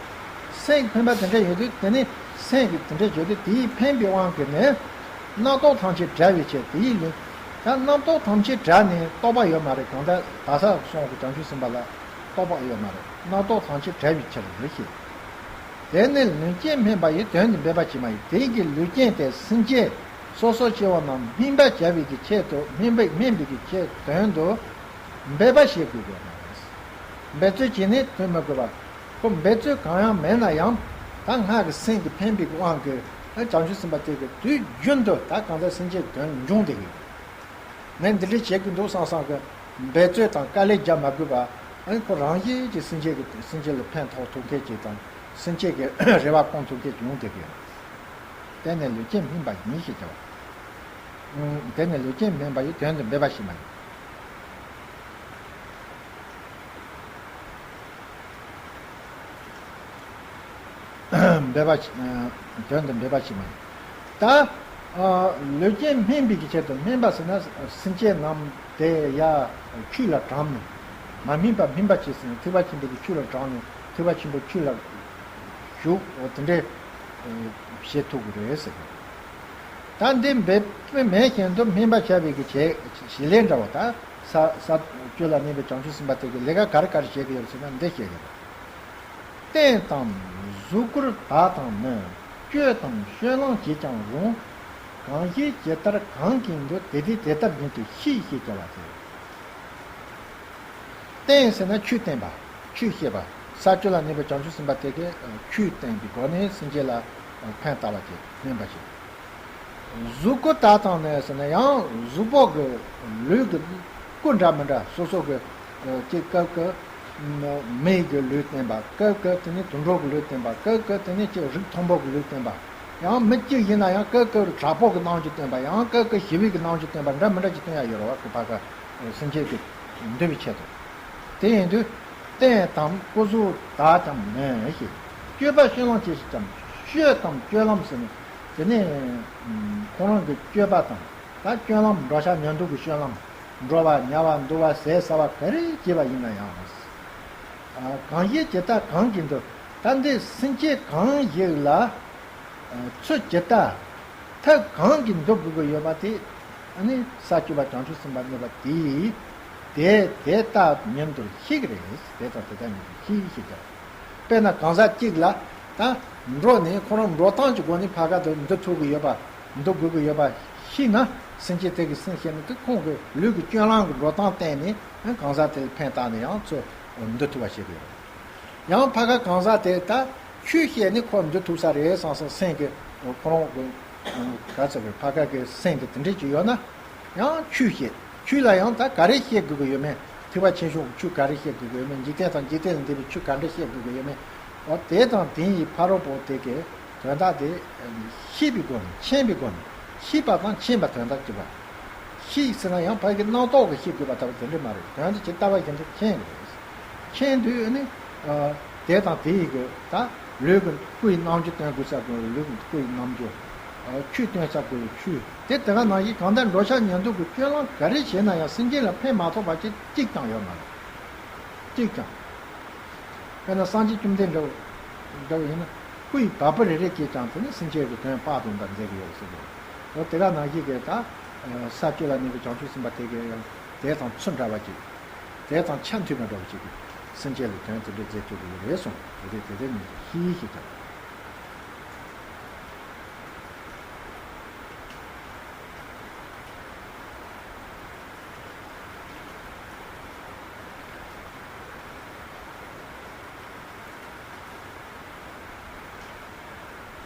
སེམས་ཀྱི་འཕེན་པ་དེ་འདྲས་ཡོད་དུས། དེ་ནི་སེམས་ཀྱི་དེ་འདྲས་ཡོད་དུས། དེའི་འཕེན་པའི་དབང་གིས་ནི་རྣམ་རྟོག་ཐམས་ཅད་བྲལ་བའི་ཕྱིར། དེའི་ལན། ད་རྣམ་རྟོག་ཐམས་ཅད་བྲལ་ནས་རྟོག་པ་ཡོད་མ་རེད། གང་ལྟར་ད་ས་སོང་གི་བྱང་ཆུབ་སེམས་དཔའ་ལ་རྟོག་པ་ཡོད་མ་རེད། རྣམ་རྟོག་ཐམས་ཅད་བྲལ་བའི་ཕྱིར་རེད་ཞེས། དེ་ནི་ལུས་ཅན་སྨིན་པ་ཡི་དོན་དུ་འབད་པ་ཞིག་མ་ཡིན། དེ་གི་ལུས་ཅན་དེ་སེམས་ཅན་སོ་སོ་སྐྱེ་བོ་རྣམས་སྨིན་པར་བྱ་བའི་གི་ཆེད་དུ། སྨིན་པའི་སྨིན་པའི་གི་ཆེད་དོན་དུ་འབད་པ་བྱེད་དགོས་པ་མ་རེད། འབད་རྩོལ་བྱས་ནས་དོན་མི་དགོས་པ། ཁོ་འབད་རྩོལ་གང་ཡང་མེད་ན་ཡང་། ད་སྔགས་ཀྱི་སེམས་ཀྱི་འཕེན་པའི་དབང་གིས་བྱང་ཆུབ་སེམས་དཔའ་དེ་གིས་དུས་རྒྱུན་དུ་ད་གང་ལྟར་སེམས་ཅན་གྱི་དོན་འབྱུང་བསྡད་ཀྱི་ཡོད། ངས་འདི་འདྲ་བྱེད་ཀྱི་འདུག་བསམ་བསམ་གི་འབད་རྩོལ་དང་དཀའ་ལས་རྒྱག་མ་དགོས་པ། ཨ་ནི་ཁོ་རང་བཞིན་གྱིས་སེམས་ཅན་གྱི་སེམས་ཅན་ལ་ཕན་ཐོགས་ཐུབ་མཁན་ཅིག་དང་། སེམས་ཅན་གྱི་རེ་བ་སྐོང་ཐུབ་མཁན་ཅིག་ཡོང་བསྡད་ཀྱི་ཡོད། དེ་ནི་ལུས་ཅན་སྨིན་པ་ཡིན་ཞེས་བྱ་བ། དེ་ནི་ལུས་ཅན་སྨིན་པ་ཡི་དོན་དུ་འབད་པ་ཞིག་མ་ཡིན། འབད་པ། དོན་དུ་འབད་པ་ཞིག་མ་ཡིན། ད་ལུས་ཅན་སྨིན་པའི་གི་ཆེད་དུ། སྨིན་པ་ཟེར་ན་སེམས་ཅན་རྣམས་དེ་ཡ་ཆོས་ལ་དྲངས་ནས། མ་སྨིན་པ་སྨིན་པ་བྱས་ཟེར་ནས། ཐེག་པ་ཆེན་པོའི་གི་ཆོས་ལ་དྲངས་ནས། ཐེག་པ་ཆེན་པོའི་ཆོས་ལ་ཞུགས། འོ་དེ་འདྲས་བྱེད་ཐུབ་ཀྱི་རེད་ཟེར། ད་འདི་འབད་པས་མེད་བཞིན་དུ་སྨིན་པར་བྱ་བའི་གི་བྱེད་བྱེད་ལས་འདྲ་བོ། ད་ས་ས་བཅུ་ལ་གནས་པའི་བྱང་ཆུབ་སེམས་དཔའ་དེ་གིས་ལས་ཀ་ག་རེ་ག་རེ་བྱེད་ཀྱི་ཡོད་ཟེར་ན། འདི་བྱེད་ཀྱི་རེད། བསྟན་དང་གཟུགས་སྐུར་བདག་དང་ནི། སྤྱོད་དང་སྤྱོད་ལམ་བྱས་ཀྱང་རུང་། གང་ཞིག་ཇི་ལྟར་གང་གིས་འདུལ། དེ་དེ་དེ་ལྟར་ཉིད་དུ་ཤེས་ཞེས་བྱ་བ་སྟེ། བསྟན་ཟེར་ན་ཆོས་བསྟན་པ། ཆོས་བཤད་པ། ས་བཅུ་ལ་གནས་པའི་བྱང་ཆུབ་སེམས་དཔའ་དེ་གིས་ཆོས་བསྟན་པའི་སྒོ་ནས་སེམས་ཅན་ལ་ཕན་བཏགས་པ་བྱེད། སྨིན་པ་བྱེད། གཟུགས་སྐུར་བདག་དང་ནི་ཟེར་ན་ཡང་། གཟུགས་པོ་གི་ལུས་ཀྱི་སྐུ་འདྲ་མི་འདྲ། སོ་སོ་གི་ཅིག་སྐབས་ཀྱི་མི་གི་ལུས་བསྟན་པ། སྐབས་ཀྱི་དེ་ནི་དུད་འགྲོ་གི་ལུས་བསྟན་པ། སྐབས་ཀྱི་དེ་ནི་ཅིག་རིགས་མཐོན་པོ་གི་ལུས་བསྟན་པ། ཡང་མི་གཅིག་ཡིན་ན་ཡང་སྐབས་ཀྱི་དྲག་པོ་གི་རྣམ་འགྱུར་བསྟན་པ། ཡང་སྐབས་ཀྱི་ཞི་བའི་གི་རྣམ་འགྱུར་བསྟན་པ། འདྲ་མི་འདྲ་ཅིག་བསྟན་ཡ་ཡོད་རེད་བ། ཁོ་ཕ་ག་སེམས་ཅན་གྱི་འདུལ་བའི་ཆེད་དུ། དེ་ཡིན་དུས་བསྟན་དང་སྐུ་གཟུགས་དག་ཀྱང་མིན་ཞེས། སྤྱོད་པ་སྤྱོད་ལམ་བྱས་ཤིག་ཀྱང་། སྤྱོད་དང་སྤྱོད་ལམ་ཟེར་ནས། དེ་ནས་ཁོ་རང་གི་སྤྱོད་པ་དང་། ད་སྤྱོད་ལམ། འགྲོ་བྱ་ཉལ་འདུག་གི་སྤྱོད་ལམ། འགྲོ་བ་ཉལ་བ་འདུག་པ་ཟས་ཟ་བ་ག་རེ་བྱས་པ་ཡིན་ན་ཡང་། གང་ཞིག་ཇི་ལྟར་གང་གིས་འདུལ། ད་འདི་སེམས་ཅན་གང་ཞིག་ལ་ཚུལ་ཇི་ལྟར་ཐབས་གང་གིས་འདུལ་དགོས་ཀྱི་ཡོད་པ་དེ། ཨ་ནི་ས་བཅུ་པ་བྱང་ཆུབ་སེམས་དཔའ་གནས་པ་དེས་དེ་དེ་ལྟར་ཉིད་དུ་ཤེས་ཀྱི་རེད། དེ་དང་དེ་ལྟར་ཉིད་དུ་ཤེས་ཞེས་བྱ་བ། དཔེར་ན་གང་ཟག་གཅིག་ལ་ད་འགྲོ་ནས་ཁོ་རང་འགྲོ་སྟངས་ཀྱི་སྒོ་ནས་ཕ་ག་དུ་འདུལ་ཐུབ་ཀྱི་ཡོད་པ། འདུལ་དགོས་ཀྱི་ཡོད་པ་ཤེས་ན། སེམས་ཅན་དེ་གི་སེམས་ཤེས་ན། དེ་ཁོང་གི་ལུས་ཀྱི་སྤྱོད་ལམ་གྱི་འགྲོ་སྟངས་བསྟན་ནས་གང་ཟག་དེ་ལ་ཕན་བཏགས་ནས་ཡང་ཚུར་འདུལ་ཐུབ་པ་བྱེད་ཀྱི་ཡོད་རེད། ཡང་ཕ་ག་གང་ཟག་དེ་ད་ཆོས་བཤད་ནས་ཁོ་འདུལ་ཐུབ་ས་རེད་བསམ་བསམ། སེམས་ཀྱི་ཁོ་རང་གི་ག་ཚོད་ཀྱི་ཕ་ག་གི་སེམས་ཀྱི་དེ་འདྲས་ཅིག་ཡོད་ན། ཡང་ཆོས་བཤད། ཆོས་ལ་ཡང་ད་ག་རེ་བཤད་དགོས་ཀྱི་ཡོད་མེད། ཐེག་པ་ཆེ་ཆུང་གི་ཆོས་ག་རེ་བཤད་དགོས་ཀྱི་ཡོད་མེད། འཇིག་རྟེན་དང་འཇིག་རྟེན་ལས་འདས་པའི་ཆོས་ག་འདྲ་བཤད་དགོས་ཀྱི་ཡོད་མེད། འོ་དེ་དང་དེ་ཡི་ཕ་རོལ་པོ་དེ་གའི་དོན་དག་དེ་ཤེས་པའི་སྒོ་ནས། མཁྱེན་པའི་སྒོ་ནས། ཤེས་པ་དང་མཁྱེན་པ་དོན་དག་གཅིག་པ། ཤེས་ཟེར་ན་ཡང་ཕ་གི་རྣམ་རྟོག་གིས་ཤེས་དགོས་པ་ལྟ་བུ་དེ་འདྲ་མ་རེད། དོན་དེ་ཇི་ལྟ་བ་བཞིན་དུ་མཁྱེན་དགོས། མཁྱེན་དུས་ནི་དེ་དང་དེ་ཡི་གི་ད་ལུས་ཀྱི་སྐུ་ཡི་རྣམ་འགྱུར་སྟོན་དགོས་ས་གི་ལུས་ཀྱི་སྐུ་ཡི་རྣམ་འགྱུར། ཆོས་སྟོན་ས་དགོས་པའི་ཆོས་དེ་དེ་ག་ནང་བཞིན་གང་ལྟར་འགྲོ་འཆག་ཉལ་འདུག་གི་སྤྱོད་ལམ་ག་རེ་བྱས་ན་ཡང་སེམས་ཅན་ལ་ཕན་མ་ཐོགས་པ་ཅིག་གཅིག་ཀྱང་ཡོད་མ་རེད། གཅིག་ཀྱང་། དཔེར་ན་སངས་རྒྱས་བཅོམ་ལྡན་འདྲ་བོ་འདྲ་བོ་ཡིན་ན་སྐུ་ཡི་བ་སྤུ་རེ་རེ་གིས་ཀྱང་དེ་ནི་སེམས་ཅན་གྱི་དོན་དཔག་ཏུ་མེད་པ་མཛད་ཀྱི་ཡོད་ཟེར་གྱི་ཡོད། དེ་ག་ནང་བཞིན་གྱི་ད་ས་བཅུ་ལ་གནས་པའི་བྱང་ཆུབ་སེམས་དཔའ་དེ་གིས་ཡང་དེ་དང་ཚུལ་འདྲ་བ་ཅིག་དེ་དང་ཆ་མཐུན་པ་འདྲ་བ་ཅིག་གིས་སེམས་ཅན་ལ་དོན་དེ་འདྲ་མཛད་ཐུབ་ཀྱི་ཡོད་རེད་གསུངས། དེ་རེད་དེ་རེད་མིན་གྱི་ཤེས་ཤེས་ཀྱང་།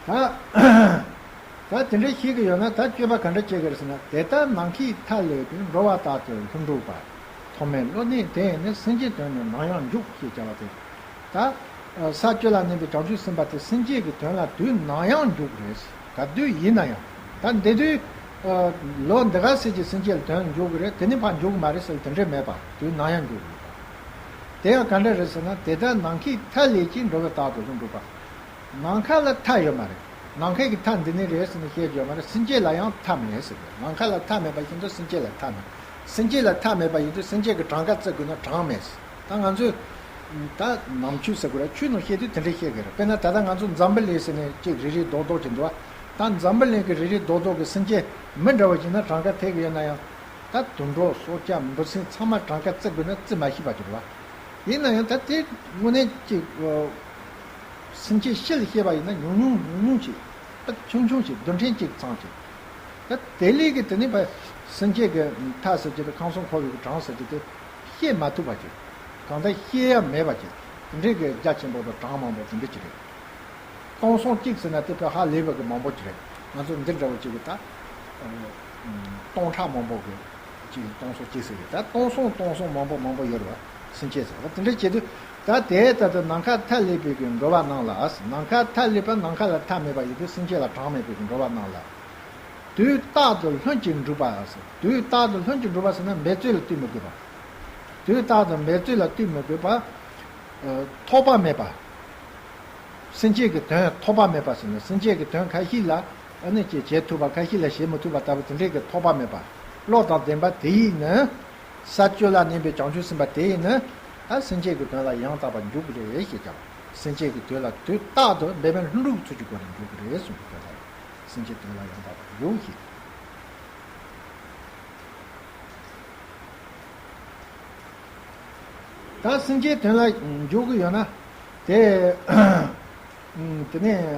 ད་ད་དེ་འདྲ་ཤེས་ཀྱི་ཡོད་ན་ད་སྤྱོད་པ་ག་འདྲ་བྱེད་དགོས་རེད་ཟེར་ན། དེ་ལྟར་ནམ་མཁའི་མཐའ་ཀླས་པའི། འགྲོ་བ་རྟག་ཏུ་ལྷུན་གྲུབ་པ། ཐོག་མེད་བློ་གནས་དེ་ཡིས་ནི། སེམས་ཅན་དོན་ནི་ནམ་ཡང་འཇུག་ཅེས་བྱ་བ་སྟེ། ད་ས་བཅུ་ལ་གནས་པའི་བྱང་ཆུབ་སེམས་དཔའ་དེ་སེམས་ཅན་གྱི་དོན་ལ་དུས་ནམ་ཡང་འཇུག་རེད། ག་དུས་ཡིན་ན་ཡང་། ད་འདི་དུས་ལོ་འདི་ག་ཚོད་ཀྱི་སེམས་ཅན་ལ་དོན་འཇུག་གི་རེད། དེ་ནས་ཕར་འཇུག་གི་མ་རེད་ཟེར་དེ་འདྲས་མེད་པ། དུས་ནམ་ཡང་འཇུག་གི་རེད། དེ་ཡང་ག་འདྲ་རེད་ཟེར་ན། དེ་ལྟར་ནམ་མཁའི་མཐའ་ཀླས་ཀྱིས། འགྲོ་བ་རྟག་ཏུ་ལྷུན་གྲུབ་པ། ནམ་མཁའ་ལ་མཐའ་ཡོད་མ་རེད། ནམ་མཁའི་གི་མཐའ་འདི་ནས་རེད་ཟེར་ནས་བཤད་རྒྱུ་ཡོད་མ་རེད། སེམས་ཅན་ལ་ཡང་མཐའ་མེད་ཟེར་གི། ནམ་མཁའ་ལ་མཐའ་མེད་པ་བཞིན་དུ་སེམས་ཅན་ལ་མཐའ་མེད། སེམས་ཅན་ལ་མཐའ་མེད་པ་ཡིན་དུས་སེམས་ཅན་གྱི་གྲངས་ཀ་བརྩི་དགོས་ན་གྲངས་མེད། ད་ང་ཚོས་ད་ནམ་ཆོས་ཟེར་དགོས་རེད། ཆོས་ནང་བཤད་དུས་དེ་འདྲས་བཤད་གི་རེད། དཔེར་ན་ད་ལྟ་ང་ཚོ་འཛམ་བུ་གླིང་ཟེར་ནས་ཅིག་རེ་རེ་རྡོག་རྡོག་ཅིག་འདུག་བ། ད་འཛམ་བུ་གླིང་གི་རེ་རེ་རྡོག་རྡོག་གི་སེམས་ཅན་མི་འདྲ་བ་ཞིག་ན་གྲངས་ཀ་ཐེབས་གི་ཡོད་ན་ཡང་། ད་དུད་འགྲོ་སྲོག་ཆགས་འབུ་སྲིན་ཚང་མ་གྲངས་ཀ་བརྩི་དགོས་ན་བརྩི་མ་ཤེས་པ་ཅིག་རེད་བ། ཡིན་ན་ཡང་ད་དེ་དངོས་གནས་ཅིག་སེམས་ཅན་སྤྱི་ལ་བཤད་པ་ཡིན་ན་ཉུང་ཉུང་ཉུང་ཉུང་ཅིག་ད་ཆུང་ཆུང་ཅིག་རྡུལ་ཕྲན་གཅིག་ཙམ་ཅིག་ད་དེ་ལས་ཀྱི་དེ་ནི་བ་སེམས་ཅན་གྱི་མཐའ་ཟེར་གྱི་རེད། ཁམས་གསུམ་འཁོར་བའི་གྲངས་ཟེར་གྱི་དེ་བཤད་མ་ཐུབ་པ་ཅིག་གང་ལྟར་བཤད་ཡ་མེད་པ་ཅིག་དེ་འདྲའི་གི་རྒྱ་ཆེན་པོ་དང་གྲངས་མང་པོ་དེ་འདྲ་ཅིག་རེད། སྟོང་སྲུང་གཅིག་ཟེར་ན་དེ་དཔེ་ཧ་ལས་པའི་གི་མང་པོ་ཅིག་རེད། ང་ཚོ་འདི་འདྲ་བོ་ཅིག་གི་ད། སྟོང་ཕྲག་མང་པོ་གི་ཅིག་སྟོང་སྲུང་གཅིག་ཟེར་གི། ད་སྟོང་སྲུང་སྟོང་སྲུང་མང་པོ་མང་པོ་ཡོད་རེད་བ། སེམས་ཅན་ཟེར་བ་དེ་འདྲ་བྱེད་དུས། ད་དེ་ལྟར་དུ་ནམ་མཁའ་མཐའ་ཀླས་པའི་གི་འགྲོ་བ་རྣམས་ལ། ནམ་མཁའ་མཐའ་ཀླས་པ་ནམ་མཁའ་ལ་མཐའ་མེད་པ་ཡིན་དུས་སེམས་ཅན་ལ་གྲངས་མེད་པའི་གི་འགྲོ་བ་རྣམས་ལ། དུས་རྟག་ཏུ་ལྷུན་གྱིས་འགྲུབ་པ་ཟེར། དུས་རྟག་ཏུ་ལྷུན་གྱིས་འགྲུབ་པ་ཟེར་ན་འབད་རྩོལ་ལ་ལྟོས་མི་དགོས་པ། དུས་རྟག་ཏུ་འབད་རྩོལ་ལ་ལྟོས་མི་དགོས་པ། ཐོགས་པ་མེད་པ། སེམས་ཅན་གྱི་དོན་ཐོགས་པ་མེད་པ་ཟེར་ན་སེམས་ཅན་གྱི་དོན་ཁ་ཤས་ལ་ཨ་ནི་ཅིག་བྱེད་ཐུབ་པ་ཁ་ཤས་ལ་བྱེད་མི་ཐུབ་པ་ལྟ་བུ་དེ་འདྲའི་གི་ཐོགས་པ་མེད་པ། བློ་དང་ལྡན་པ་དེ་ཡིས་ནི། ས་བཅུ་ལ་གནས་པའི་བྱང་ཆུབ་སེམས་དཔའ་དེ་ཡིས་ནི། ད་སེམས་ཅན་གྱི་དོན་ལ་ཡང་དག་པར་འཇུག་གི་རེད་ཞེས་ཀྱང་། སེམས་ཅན་གྱི་དོན་ལ་དུས་རྟག་ཏུ་འབད་མེད་ལྷུན་གྲུབ་ཚུལ་གྱི་སྒོ་ནས་འཇུག་གི་རེད་གསུངས་པའི་དོན་དག་རེད། སེམས་ཅན་དོན་ལ་ཡང་དག་པར་འཇུག་ཞེས། ད་སེམས་ཅན་དོན་ལ་འཇུག་གི་ཡོད་ན། དེ། དེ་ནས་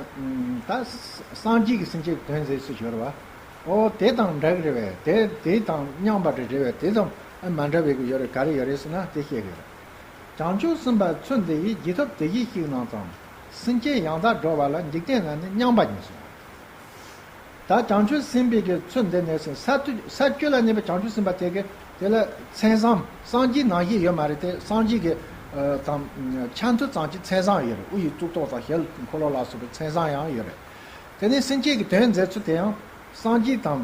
ད་སངས་རྒྱས་ཀྱི་སེམས་ཅན་གྱི་དོན་མཛད་ཚུལ་ཡོད་རེད་བ། ཨོ་དེ་དང་འདྲ་གི་རེད་བས། དེ་དེ་དང་མཉམ་པ་རེད་རེད་བས། དེ་དང་མ་འདྲ་བའི་གི་ཡོད་རེད། ག་རེ་ཡོད་རེད་ཟེར་ན་དེ་བཤད་གི་རེད། བྱང་ཆུབ་སེམས་དཔའི་ཚུལ་འདི་ཡིས། རྒྱུ་ཐོབ་དེ་བཞིན་གཤེགས་རྣམས་དང་། སེམས་ཅན་ཡང་དག་འགྲོ་བ་ལ། འཇིག་རྟེན་ན་ནི་མཉམ་པ་ཉིད་གསུངས། ད་བྱང་ཆུབ་སེམས་དཔའི་གི་ཚུལ་འདི་ནི་ས་དུ་ས་བཅུ་ལ་གནས་པའི་བྱང་ཆུབ་སེམས་དཔའ་དེ་གི་དེ་ལ་མཚན་བཟང་། སངས་རྒྱས་ནང་བཞིན་ཡོད་མ་རེད་དེ། སངས་རྒྱས་ཀྱི་དང་ཆ་མཐུན་ཙམ་གྱི་མཚན་བཟང་ཡོད་རེད། དབུ་ཡི་གཙུག་ཏོར་དང་ཞལ་འཁོར་ལོ་ལ་སོགས་པའི་མཚན་བཟང་ཡང་ཡོད་རེད། དེ་ནས་སེམས་ཅན་གྱི་དོན་མཛད་ཚུལ་དེ་ཡང་སངས་རྒྱས་དང་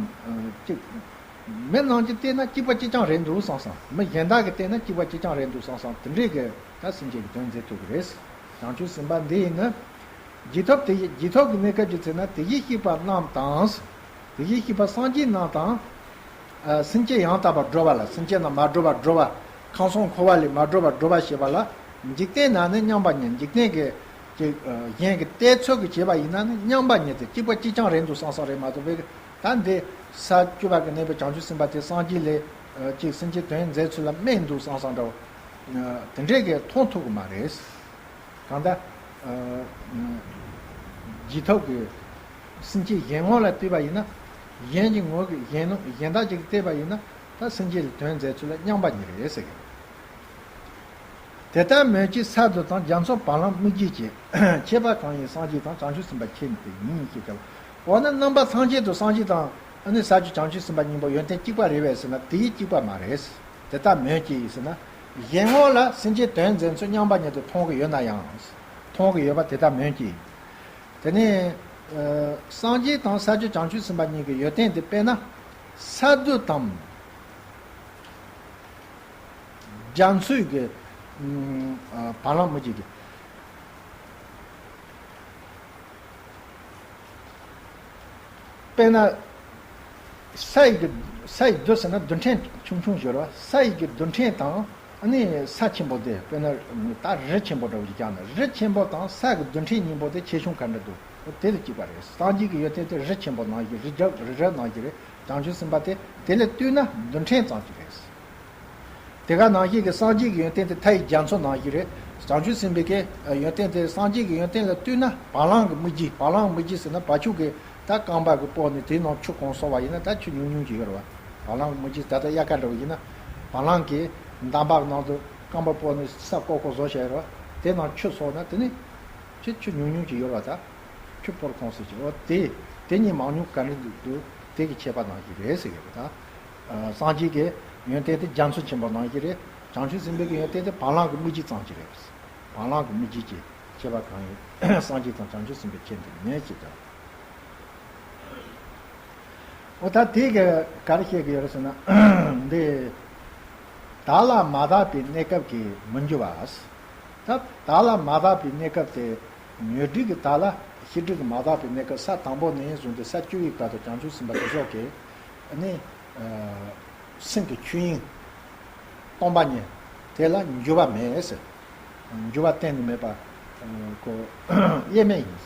གཅིག་མི་རྣམས་ཀྱིས་བལྟས་ན་གཅིག་པ་གཅིག་རྐྱང་རེད་འདུག་བསམ་བསམ། མི་གཞན་དག་གིས་བལྟས་ན་གཅིག་པ་གཅིག་རྐྱང་རེད་འདུག་བསམ་བསམ། དེ་འདྲའི་གི་ད་སེམས་ཅན་གྱི་དོན་མཛད་ཐུབ་ཀྱི་རེད། བྱང་ཆུབ་སེམས་དཔའ་འདི་ཡིས་ནི། རྒྱུ་ཐོབ་དེ་ཡི་རྒྱུ་ཐོབ་ཀྱི་གནས་སྐབས་ཀྱི་ཚེ་ན་དེ་བཞིན་གཤེགས་པ་རྣམས་དང་། དེ་བཞིན་གཤེགས་པ་སངས་རྒྱས་རྣམས་དང་། སེམས་ཅན་ཡང་དག་པར་འགྲོ་བ་ལ། སེམས་ཅན་རྣམས་མ་གྲོལ་བར་སྒྲོལ་བ། ཁམས་གསུམ་འཁོར་བ་ལས་མ་གྲོལ་བར་སྒྲོལ་བ་ཞེས་པ་ལ། འཇིག་རྟེན་ན་ནི་མཉམ་པ་ཉིད། འཇིག་རྟེན་གྱི་གཞན་གྱི་བལྟས་ཚོད་ཀྱིས་བྱས་པ་ཡིན་ན་ནི་མཉམ་པ་ཉིད་དེ། གཅིག་པ་གཅིག་རྐྱང་རེད་འདུག་བསམ་བསམ་རེད་མ་གཏོགས་པའི། ད་འདི་ས་བཅུ་པ་གི་གནས་པའི་བྱང་ཆུབ་སེམས་དཔའ་དེ་སངས་རྒྱས་ལས་གཅིག་སེམས་ཅན་དོན་མཛད་ཚུལ་ལ་དམན་འདུག་བསམ་བསམ་འདྲ་བོ། དེ་འདྲས་ཀྱི་མཐོང་ཐུབ་ཀྱི་མ་རེད། གང་ལྟར། རྒྱུ་ཐོབ་ཀྱི་སེམས་ཅན་གཞན་ངོ་ལ་བལྟས་པ་ཡིན་ན། གཞན་གྱི་ངོ་གི་གཞན་ནོ་གཞན་དག་ཅིག་གིས་བལྟས་པ་ཡིན་ན། ད་སེམས་ཅན་ལ་དོན་མཛད་ཚུལ་ལ་མཉམ་པ་ཉིད་རེད་ཟེར་གི། དེ་ལྟར་མོད་ཀྱི་ས་རྡུལ་དང་། རྒྱ་མཚོ་བ་ལང་སྨིག་རྒྱུ་བཅས། ཁྱད་པར་གང་ཡིན་སངས་རྒྱས་དང་། བྱང་ཆུབ་སེམས་དཔའི་ཁྱད་ནི་དེ་ཉིད་ཡིན་ཞེས་བྱ་བ། འོ་ན་རྣམ་པ་ཐམས་ཅད་དུ་སངས་རྒྱས་དང་ཨ་ནི་ས་བཅུ་བྱང་ཆུབ་སེམས་དཔའ་གཉིས་པོ་ཡོན་ཏན་གཅིག་པ་རེད་པས་ཟེར་ན་དེ་གཅིག་པ་མ་རེད། དེ་ལྟར་མོད་ཀྱི་ཟེར་ན། གཞན་ངོ་ལ་སེམས་ཅན་དོན་མཛད་ཚུལ་མཉམ་པ་ཉིད་དུ་མཐོང་གི་ཡོད་ན་ཡང་། མཐོང་གི་ཡོད་པ་དེ་ལྟར་མོད་ཀྱི། དེ་ནས། སངས་རྒྱས་དང་ས་བཅུ་བྱང་ཆུབ་སེམས་དཔའ་གཉིས་ཀྱི་ཡོན་ཏན་དེ་དཔེར་ན། ས་རྡུལ་དང་། རྒྱ་མཚོའི་གི། བ་ལང་སྨིག་རྒྱུ་གི། དཔེར་ན། ས་ཡི་གི་ས་ཡི་རྡུལ་ཟེར་ན་རྡུལ་ཕྲན་ཆུང་ཆུང་ཞིག་རེད་བ། ས་ཡི་གི་རྡུལ་ཕྲན་དང་ཨ་ནི་ས་ཆེན་པོ་དེ། དཔེར་ན་ད་རི་ཆེན་པོ་འདྲ་བོ་ཞིག་བཞག་ན། རི་ཆེན་པོ་དང་ས་གི་རྡུལ་ཕྲན་གཉིས་པོ་དེ་ཆེ་ཆུང་ག་འདྲ་འདུག་དེ་ལ་གཅིག་པ་རེད། སངས་རྒྱས་ཀྱི་ཡོན་ཏན་དེ་རི་ཆེན་པོ་ནང་བཞིན། རི་རྒྱབ་རི་རབ་ནང་བཞིན་རེད། བྱང་ཆུབ་སེམས་དཔའ་དེ་དེ་ལས་བཏུས་ན་རྡུལ་ཕྲན་ཙམ་ཞིག་རེད། དེ་ག་ནང་བཞིན་གྱི་སངས་རྒྱས་ཀྱི་ཡོན་ཏན་དེ་མཐའ་ཡས་རྒྱ་མཚོ་ནང་བཞིན་རེད། བྱང་ཆུབ་སེམས་དཔའི་གི་ཡོན་ཏན་དེ་སངས་རྒྱས་ཀྱི་ཡོན་ཏན་ལ་བཏུས་ན་བ་ལང་གི་སྨིག་རྒྱུ། བ་ལང་གི་སྨིག་རྒྱུ་ཟེར་ན་བ་ཕྱུགས་ཀྱི་ད་རྐང་པ་གི་སྤོ་ནས་དེའི་ནང་ཆུ་གང་བཟོ་བ་ཡིན་ན་ད་ཆུ་ཉུང་ཉུང་ཅིག་ཡོད་རེད་བ། བ་ལང་གི་སྨིག་རྒྱུ། ད་ལྟ་དབྱར་ཁ་འདྲ་བོ་ཡིན་ན་བ་ལང་གི་འདམ་བག་ནང་དུ་རྐང་པ་སྤོ་ནས་ས་ཀོ་ཀོ་བཟོ་བྱས་རེད་བ། དེ་ནང་ཆུ་བཟོ་ན་དེ་ནི་ཆུ་ཆུ་ཉུང་ཉུང་ཅིག་ཡོད་རེད་བ། ད་ཆུ་སྤོར་གང་ཟེར་གྱི། འོ་དེ་དེ་གཉིས་མང་ཉུང་ག་འདྲ་འདུག་དེ་གི་ཁྱད་པར་ནང་བཞིན་རེད་ཟེར་གྱི་རེད་ད། ཨ། སངས་རྒྱས་ཀྱི་ཡོན་ཏན་དེ་རྒྱ་མཚོ་ཆེན་པོ་ནང་བཞིན་རེད། བྱང་ཆུབ་སེམས་དཔའི་གི་ཡོན་ཏན་དེ་བ་ལང་གི་སྨིག་རྒྱུ་ཙམ་ཅིག་རེད། བ་ལང་གི་སྨིག་རྒྱུ་གྱི་ཁྱད་པར་གང་ཡིན། སངས་རྒྱས་དང་བྱང་ཆུབ་སེམས་དཔའི་ཁྱད་འདི་མེད་ཅེས་དང་། འོ་ད་དེ་གི་ག་རེ་བཤད་ཀྱི་ཡོད་རེད་ཟེར་ན། འདི་བདག་ལ་མ་དག་པའི་གནས་སྐབས་ཀྱི་མི་འགྱུར་བ། ད་བདག་ལ་མ་དག་པའི་གནས་སྐབས་དེ། ཉོན་སྒྲིབ་ཀྱི་བདག་ལ་ཤེས་སྒྲིབ་ཀྱི་མ་དག་པའི་གནས་སྐབས། ས་དང་པོ་ནས་བཟུང་སྟེ་ས་བཅུ་པའི་བར་དུ་བྱང་ཆུབ་སེམས་དཔའ་དེ་ཚོ་གི་ནི། ཨ། སེམས་ཀྱི་ཆོས་དབྱིངས་སྟོང་པ་ཉིད་དེ་ལ་འགྱུར་བ་མེད་ཟེར། འགྱུར་བ་གཏན་ནས་མེད་པ་ཁོ་དབྱེར་མེད་ཡིན།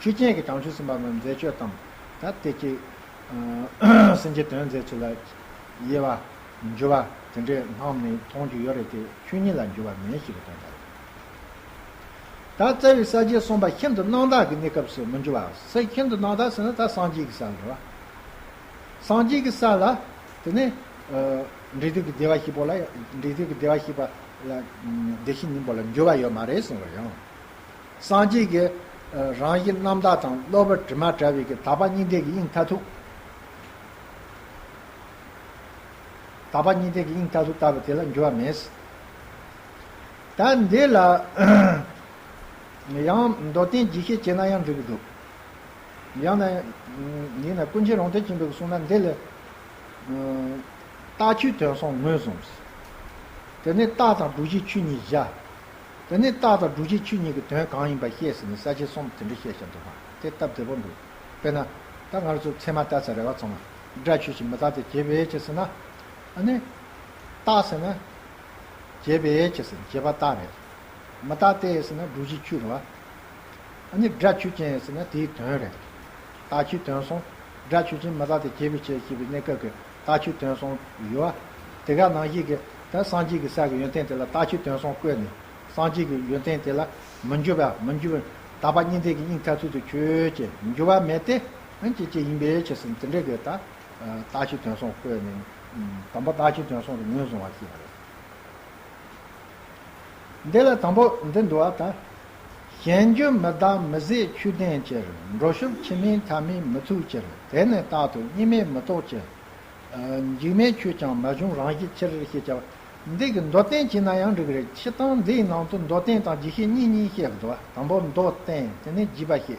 ཆོས་ཅན་གྱི་བྱང་ཆུབ་སེམས་དཔའ་རྣམས་མཛད་སྤྱོད་དང་། ད་དེ་ཅིག་སེམས་ཀྱི་དོན་མཛད་ཚུལ་ལ་དབྱེ་བ། འགྱུར་བ་དེ་འདྲའི་སྣང་ནས་མཐོང་རྒྱུ་ཡོད་རེད་དེ། ཆོས་ཉིད་ལ་འགྱུར་བ་མེད་ཞེས་པའི་དོན་དག་རེད། ད་རྩ་བའི་ས་བཅད་གསུམ་པ་ཤིན་ཏུ་རྣམ་དག་གི་གནས་སྐབས་སུ་མི་འགྱུར་བ། ས་ཤིན་ཏུ་རྣམ་དག་ཟེར་ན་ད་སངས་རྒྱས་ཀྱི་ས་ལ་རེད་བ། སངས་རྒྱས་ཀྱི་ས་ལ་དེ་ནས་ཨ། འབྲས་རྡོག་གི་བདེ་བར་གཤེགས་པ་ལ། འབྲས་རྡོག་གི་བདེ་བར་གཤེགས་པ་ལ། བདེ་གཤེགས་སྙིང་པོ་ལ་འགྱུར་བ་ཡོད་མ་རེད་གསུངས་པ་རེད། ཡང་སངས་རྒྱས་ཀྱི་ཨ། རང་བཞིན་རྣམ་དག་དང་གློ་བུར་དྲི་མ་བྲལ་བའི་གི་དག་པ་གཉིས་ལྡན་གྱི་དབྱིངས་མཐར་ཐུག་དག་པ་གཉིས་ལྡན་གྱི་དབྱིངས་མཐར་ཐུག་ལྟ་བུ་དེ་ལ་འགྱུར་བ་མེད། ད་འདི་ལ་ཡང་མདོར་བསྟན་རྒྱས་བཤད་བྱས་ན་ཡང་འགྲིག་གི་འདུག་ཡང་ན་ཡིན་ན་ཀུན་མཁྱེན་རང་བསྟན་ཆོས་འཕེལ་གྱིས་གསུངས་ན། འདི་ལ་ཨ། རྟགས་ཆོས་དོན་གསུམ་ངོས་བཟུང་། དེ་ནས་རྟགས་དང་སྒྲུབ་བྱེད་ཆོས་གཉིས་བཞག་དེ་ནས་རྟགས་དང་སྒྲུབ་བྱེད་ཆོས་གཉིས་ཀྱི་དོན་གང་ཡིན་པ་བཤད་ཟེར་ནས་ས་བཅད་གསུམ་དེ་འདྲ་བཤད་བཞག་འདུག་པ། དེ་སྟབས་བདེ་པོ་འདུག་དཔེར་ན་ད་ང་རང་ཚོ་ཚད་མ་ལྟ་ཚར་རེད་བ། ཚང་མ་སྒྲ་ཆོས་ཅན། མི་རྟག་སྟེ། བྱས་པའི་ཕྱིར་ཟེར་ན། ཨ་ནི་རྟག་ཟེར་ན་བྱས་པའི་ཕྱིར་ཟེར་ན་བྱས་པ་རྟག་རེད། མི་རྟག་སྟེ་ཟེར་ན་སྒྲུབ་བྱེད་ཆོས་རེད་བ། ཨ་ནི་སྒྲ་ཆོས་ཅན་ཟེར་ན་དེའི་དོན་རེད། རྟགས་ཆོས་དོན་གསུམ། སྒྲ་ཆོས་ཅན། མི་རྟག་སྟེ། བྱས་པའི་ཕྱིར་ཞེས་པའི་གནས་སྐབས་ཀྱི་རྟགས་ཆོས་དོན་གསུམ་ཡོད་བ། དེ་ག་ནང་བཞིན་གྱི་ད་སངས་རྒྱས་ཀྱི་ས་གི་ཡོན་ཏན་དེ་ལ་རྟགས་ཆོས་དོན་གསུམ་བཀོད་ནས། སངས་རྒྱས་ཀྱི་ཡོན་ཏན་དེ་ལ་མི་འགྱུར་བ། མི་འགྱུར་བ། དག་པ་གཉིས་ལྡན་གྱི་དབྱིངས་མཐར་ཐུག་ཏུ་ཆོས་ཅན། འགྱུར་བ་མེད་དེ། ཨ། ཅི་ཅི་ཡིན་པའི་ཕྱིར་ཟེར་ནས་དེ་འདྲ་གི་ད་རྟགས་ཆོས་དོན་གསུམ་བཀོད་ནས། དང་པོ་རྟགས་ཆོས་དོན་གསུམ་དུ་ངོས་བཟུང་བ་ཞིག་རེད། འདི་ལ་དང་པོ་འདི་འདུག་བ། ད་གཞན་རྒྱུ་མི་གདའ་མི་ཟད་ཆོས་ལྡན་ཕྱིར། འགྲོ་ཞོར་ཕྱི་མའི་མཐའ་མིན་མི་ཐུབ་ཕྱིར། དེ་ནི་རྟག་ཏུ་གཉིས་མེད་མི་རྟོག་ཅིང་། ཨ། འཇིགས་མེད་ཆོས་ཀྱང་མ་བྱུང་རང་བཞིན་ཕྱིར་ཞེས་བྱ་བ། འདི་གི་མདོར་བསྟན་བྱས་ན་ཡང་འགྲིག་གི་རེད། སྤྱིར་བཏང་འདིའི་ནང་དུ་མདོར་བསྟན་དང་རྒྱས་བཤད་གཉིས་གཉིས་བཤད་གི་འདུག་བ། དང་པོ་མདོར་བསྟན། དེ་ནས་རྒྱས་པ་བཤད།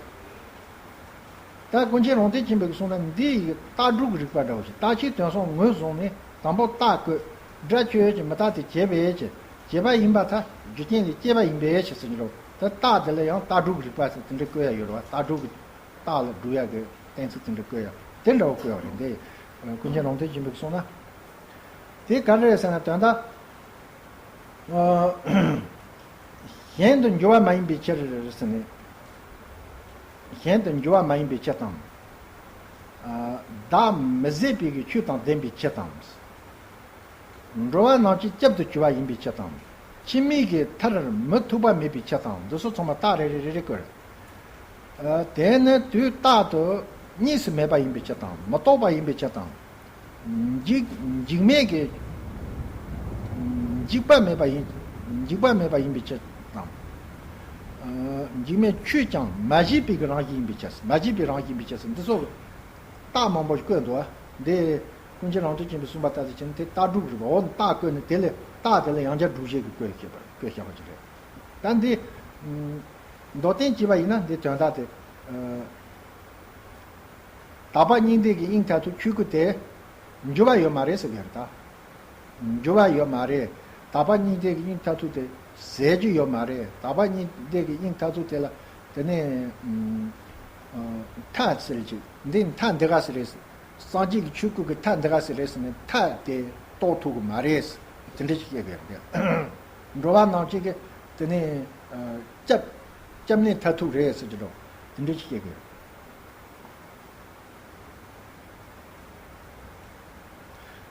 ད་ཀུན་མཁྱེན་རང་བསྟན་ཆོས་འཕེལ་གྱིས་གསུངས་ན། འདི་ཡི་རྟགས་སྒྲུབ་ཀྱི་རིགས་པ་འདྲ་བོ་ཞིག་རྟགས་ཆོས་དོན་གསུམ་ངོས་བཟུང་ནས། དང་པོ་རྟགས་བཀོད། སྒྲ་ཆོས་ཅན། མི་རྟག་སྟེ། བྱས་པའི་ཕྱིར། བྱས་པ་ཡིན་པར་ཐལ། རྒྱུ་རྐྱེན་ལས་སྐྱེས་པ་ཡིན་པའི་ཕྱིར་ཟེར་གྱི་རེད། ད་རྟགས་དེ་ལ་ཡང་རྟགས་སྒྲུབ་ཀྱི་རིགས་པ་ཟེར་དེ་འདྲ་བཀོད་ཡ་ཡོད་རེད་བ། རྟགས་སྒྲུབ་ཀྱི། རྟགས་ལ་སྒྲུབ་ཡ་གི་གཏན་ཚིགས་དེ་འདྲ་བཀོད་ཡ། དེ་འདྲ་བོ་བཀོད་ཡ་རེད། འདི་ཀུན་མཁྱེན་རང་བསྟན་ཆོས་འཕེལ་གྱིས་གསུངས་ན། དེ་ག་རེ་རེད་ཟེར་ན། དོན་དག་ཨ། གཞན་དུ་འགྱུར་བ་མ་ཡིན་པའི་ཕྱིར་ཟེར་ནས། གཞན་དུ་འགྱུར་བ་མ་ཡིན་པའི་ཕྱིར་དང་། ཨ། བདག་མི་ཟད་པའི་གི་ཆོས་དང་ལྡན་པའི་ཕྱིར་དང་། འགྲོ་བ་རྣམས་ཀྱི་སྐྱབས་སུ་གྱུར་པ་ཡིན་པའི་ཕྱིར་དང་། ཕྱི་མའི་གི་མཐར་མི་ཐུག་པ་མེད་པའི་ཕྱིར་དང་། འདི་ཚོ་ཚང་མ་རྟགས་རེ་རེ་རེ་རེ་བཀོད། ཨ། དེ་ནི་དུས་རྟག་ཏུ་གཉིས་སུ་མེད་པ་ཡིན་པའི་ཕྱིར་དང་། མི་རྟོག་པ་ཡིན་པའི་ཕྱིར་དང་། འཇིག་འཇིགས་མེད་ཀྱི། འཇིགས་པ་མེད་པ་ཡིན། འཇིགས་པ་མེད་པ་ཡིན་པའི་ཕྱིར་དང་། ཨ། འཇིགས་མེད་ཆོས་ཀྱང་མ་བཞེད་པའི་གི་རང་བཞིན་ཡིན་པའི་ཕྱིར། མ་བཞེད་པའི་རང་བཞིན་ཡིན་པའི་ཕྱིར། འདི་ཚོ་རྟགས་མང་པོ་ཞིག་བཀོད་འདུག་བ། འདི་ཀུན་མཁྱེན་རང་བསྟན་ཆོས་འཕེལ་གསུངས་པ་ལྟར་དུ་བྱས་ན་དེ་རྟགས་སྒྲུབ་རེད་བ། འོ་ན་རྟགས་བཀོད་ནས་དེ་ལས་རྟགས་དེ་ལ་ཡང་བསྐྱར་སྒྲུབ་བྱེད་ཀྱི་བཀོད་བྱས་པ། བཀོད་བཞག་པ་ཅིག་རེད། ད་འདི། ཨ། མདོར་བསྟན་བྱས་པ་ཡིན་ན་འདི་དོན་དག་དེ། ཨ། དག་པ་གཉིས་ལྡན་གྱི་དབྱིངས་མཐར་ཐུག་ཆོས་སྐུ་དེ་འགྱུར་བ་ཡོད་མ་རེད་ཟེར་གྱི་རེད་ད། འགྱུར་བ་ཡོད་མ་རེད། དག་པ་གཉིས་ལྡན་གྱི་དབྱིངས་མཐར་ཐུག་དེ་ཟད་རྒྱུ་ཡོད་མ་རེད། དག་པ་གཉིས་ལྡན་གྱི་དབྱིངས་མཐར་ཐུག་དེ་ལ་དེ་ནས། ཨུམ། མཐའ་ཟེར་ཅིག་འདི་མཐའ་འདི་ག་ཟེར་རེད། སངས་རྒྱས་ཀྱི་ཆོས་སྐུ་གི་མཐའ་འདི་ག་ཟེར་རེད་ཟེར་ནས་མཐའ་དེ་རྟོགས་ཐུབ་ཀྱི་མ་རེད། དེ་འདྲ་ཞིག་བཤད་པའི་རེད། འགྲོ་བ་རྣམས་ཀྱིས་གི་དེ་ནས་སྐྱབས་སྐྱབས་གནས་མཐར་ཐུག་རེད་ཟེར་གྱི་འགྲོ། དེ་འདྲ་ཞིག་བཤད་པའི་རེད།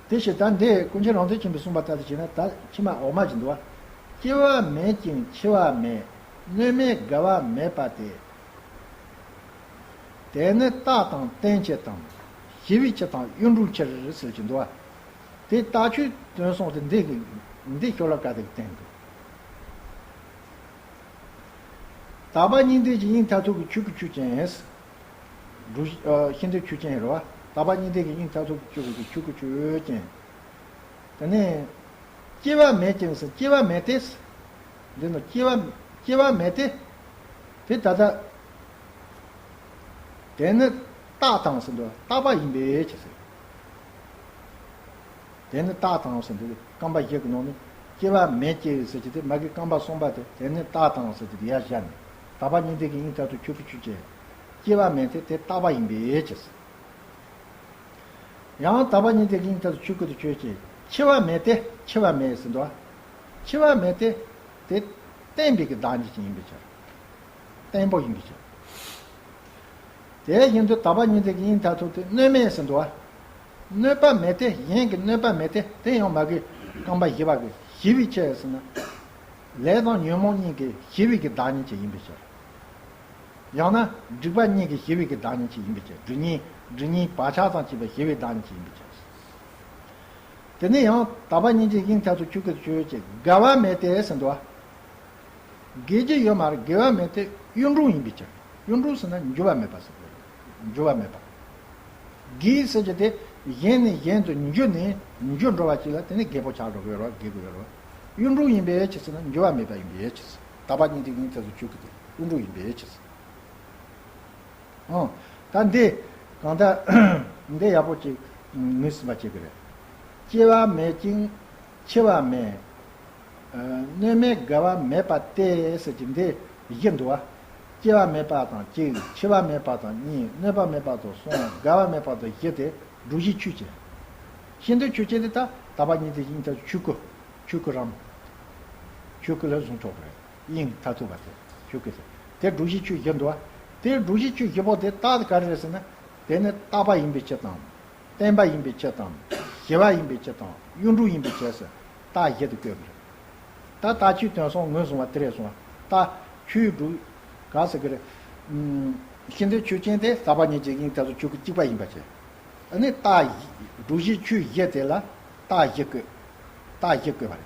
དེ་བཞིན་ད་འདི་ཀུན་མཁྱེན་རང་བདེན་ཆེན་པོས་གསུངས་པ་ལྟར་དུ་བྱས་ན། ད་ཕྱི་མ་འོག་མ་ཞིག་འདུག་བ། སྐྱེ་བ་མེད་ཅིང་འཆི་བ་མེད། གནོད་མེད་རྒ་བ་མེད་པ་སྟེ། དེ་ནི་རྟགས་དང་རྟེན་ཕྱིར་དང་། ཞི་བའི་ཕྱིར་དང་གཡུང་དྲུང་ཕྱིར་ཟེར་གྱི་འདུག་བ། དེ་རྟགས་ཆོས་དོན་གསུམ་དེ་འདི་གི་འདི་ཤོ་ལོ་ཀ་དེ་གི་སྟེང་དུ། དག་པ་གཉིས་ལྡན་གྱི་དབྱིངས་མཐར་ཐུག་གི་ཆོས་ཀྱི་ཆོས་ཅན། སྒྲུབ་ཨ་ཤེས་འདོད་ཆོས་ཅན་རེད་བ། དག་པ་གཉིས་ལྡན་གྱི་དབྱིངས་མཐར་ཐུག་གི་ཆོས་ཀྱི་ཆོས་ཀྱི་ཆོས་ཅན། དེ་ནས་སྐྱེ་བ་མེད་ཅིང་ཟེར། སྐྱེ་བ་མེད་དེ། འདི་ནི་སྐྱེ་བ་སྐྱེ་བ་མེད་དེ། དེ་ད་ལྟ་དེ་ནི་རྟགས་དང་ཟེར་འདུག་རྟག་པ་ཡིན་པའི་ཕྱིར་ཟེར། དེ་ནི་རྟགས་དང་ཟེར་འདུག་རྐང་པ་བཞི་གི་ནང་ནས་སྐྱེ་བ་མེད་ཅེས་ཟེར་གྱི་དེ་མ་གི་རྐང་པ་གསུམ་པ་དེ་དེ་ནི་རྟགས་དང་ཟེར་གྱི་དེ་ཡར་བཞག་ནས། དག་པ་གཉིས་ལྡན་གྱི་དབྱིངས་མཐར་ཐུག་ཆོས་ཀྱི་ཆོས་ཅན། སྐྱེ་བ་མེད་དེ་དེ་རྟག་པ་ཡིན་པའི་ཕྱིར། ཡང་དག་པ་གཉིས་ལྡན་གྱི་དབྱིངས་མཐར་ཐུག་ཆོས་སྐུ་དུ་ཆོས་ཅན། འཆི་བ་མེད་དེ་འཆི་བ་མེད་ཟེར་འདུག་འཆི་བ་མེད་དེ་དེ་བརྟན་པའི་གི་བདག་ཉིད་ཅན་ཡིན་པའི་ཕྱིར། བརྟན་པོ་ཡིན་པའི་ཕྱིར། དེ་བཞིན་དུ་དག་པ་གཉིས་ལྡན་གྱི་དབྱིངས་མཐར་ཐུག་དེ་གནོད་མེད་ཟེར་འདུག་གནོད་པ་མེད་དེ། གཞན་གྱི་གནོད་པ་མེད་དེ། དེ་ཡང་མ་གི་རྐང་པ་བཞི་པ་གི་ཞི་བའི་ཕྱིར་ཟེར་ན། ལས་དང་ཉོན་མོངས་གཉིས་ཀྱི་ཞི་བའི་གི་བདག་ཉིད་ཅན་ཡིན་པའི་ཕྱིར། ཡང་ན་སྒྲིབ་པ་གཉིས་ཀྱི་ཞི་བའི་གི་བདག་ཉིད་ཅན་ཡིན་པའི་ཕྱིར། སྒྲིབ་གཉིས་སྒྲིབ་གཉིས་བག་ཆགས་དང་བཅས་པའི་ཞི་བའི་བདག་ཉིད་ཅན་ཡིན་པའི་ཕྱིར། དེ་ནས་ཡང་དག་པ་གཉིས་ལྡན་གྱི་དབྱིངས་མཐར་ཐུག་ཆོས་སྐུ་དུ་ཆོས་ཅན། རྒ་བ་མེད་དེ་ཟེར་འདུག་བ། རྒས་རྒྱུ་ཡོད་མ་རེད། རྒ་བ་མེད་དེ་གཡུང་དྲུང་ཡིན་པའི་ཕྱིར། གཡུང་དྲུང་ཟེར་ན་འགྱུར་བ་མེད་པ་ཟེར་གྱི་རེད། འགྱུར་བ་མེད་པ། རྒས་ཟེར་གྱི་དེ་གཞན་ནས་གཞན་དུ་འགྱུར་ནས་འགྱུར་འགྲོ་བ་ཅིག་ལ་དེ་ནི་རྒས་པོ་ཆགས་འགྲོ་གི་ཡོད་རེད་བ། རྒས་དགོས་ཡོད་རེད་བ། གཡུང་དྲུང་ཡིན་པའི་ཕྱིར་ཟེར་ན་འགྱུར་བ་མེད་པ་ཡིན་པའི་ཕྱིར། དག་པ་གཉིས་ལྡན་གྱི་དབྱིངས་མཐར་ཐུག་ཆོས་སྐུ་དེ་གཡུང་དྲུང་ཡིན་པའི་ཕྱིར། ཨང་། ད་འདི་གང་ལྟར་འདི་ཡག་པོ་ཅིག་ངོས་ཟིན་པ་བྱེད་ཀྱི་རེད། སྐྱེ་བ་མེད་ཅིང་འཆི་བ་མེད། ཨ་གནོད་མེད་རྒ་བ་མེད་པ་སྟེ་ཟེར་གྱི་འདི་བཞི་འདུག་བ། སྐྱེ་བ་མེད་པ་དང་གཅིག་འཆི་བ་མེད་པ་དང་གཉིས། གནོད་པ་མེད་པ་དང་གསུམ། རྒ་བ་མེད་པ་དང་བཞི་སྟེ་སྒྲུབ་བྱེད་ཆོས་ཅན། ཤེས་འདོད་ཆོས་ཅན་དེ་ད་དག་པ་གཉིས་ལྡན་གྱི་དབྱིངས་མཐར་ཐུག་ཆོས་སྐུ། ཆོས་སྐུ་རང་། ཆོས་སྐུ་ལ་བཟུང་ཆོག་གི་རེད། དབྱིངས་མཐར་ཐུག་པ་དེ་ཆོས་སྐུ་ཟེར། དེ་སྒྲུབ་བྱེད་ཆོས་བཞི་འདུག་བ། དེ་སྒྲུབ་བྱེད་ཆོས་བཞི་པོ་དེ་རྟགས་དེ་ག་རེ་རེད་ཟེར་ན། དེ་ནི་རྟག་པ་ཡིན་པའི་ཕྱིར་དང་། བརྟན་པ་ཡིན་པའི་ཕྱིར་དང་། ཞི་བ་ཡིན་པའི་ཕྱིར་དང་། གཡུང་དྲུང་ཡིན་པའི་ཕྱིར་ཟེར། རྟགས་བཞི་དེ་བཀོད་པ་རེད། ད་རྟགས་ཆོས་དོན་གསུམ་ངོས་བཟུང་བ་དེ་རེད་གསུངས་པ། རྟགས་ཆོས་སྒྲུབ་ག་ཟེར་གི་རེད། ཨུམ། ཤེས་འདོད་ཆོས་ཅན་དེ་དག་པ་གཉིས་ལྡན་གྱི་དབྱིངས་མཐར་ཐུག་ཆོས་སྐུ་གཅིག་པ་ཡིན་པ་བྱས། ཨ་ནི་རྟགས་བཞི། སྒྲུབ་བྱེད་ཆོས་བཞི་དེ་ལ་རྟགས་བཞི་བཀོད། རྟགས་བཞི་བཀོད་པ་རེད།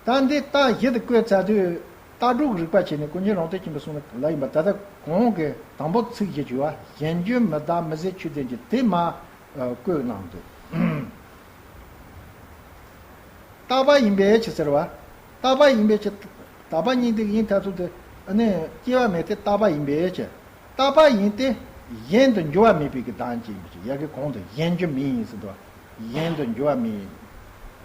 ད་འདི་རྟགས་བཞི་དེ་བཀོད་ཚར་དུས་རྟགས་སྒྲུབ་རིགས་པ་བྱས་ནས་ཀུན་མཁྱེན་རང་བདེན་ཆེན་པོས་གསུངས་ལ་ཡིན་པ། ད་ལྟ་གོང་གི་དང་པོ་ཚིག་བཞི་བྱས་པ་གཞན་རྒྱུ་མི་རྟག་མི་ཟད་ཆོས་ལྡན་གྱི་དེ་མ་ཨ་བཀོད་གནང་འདུག་རྟག་པ་ཡིན་པའི་ཕྱིར་ཟེར་བ། རྟག་པ་ཡིན་པའི་ཕྱིར། དག་པ་གཉིས་ལྡན་གྱི་དབྱིངས་མཐར་ཐུག་དེ་ཨ་ནི་སྐྱེ་བ་མེད་དེ་རྟག་པ་ཡིན་པའི་ཕྱིར། རྟག་པ་ཡིན་ཏེ་གཞན་དུ་འགྱུར་བ་མེད་པའི་གི་བདག་ཉིད་ཅན་ཡིན་པའི་ཕྱིར། ཡ་གི་གོང་དུ་གཞན་རྒྱུ་མི་ཡིན་ཟེར་འདུག་གཞན་དུ་འགྱུར་བ་མེད།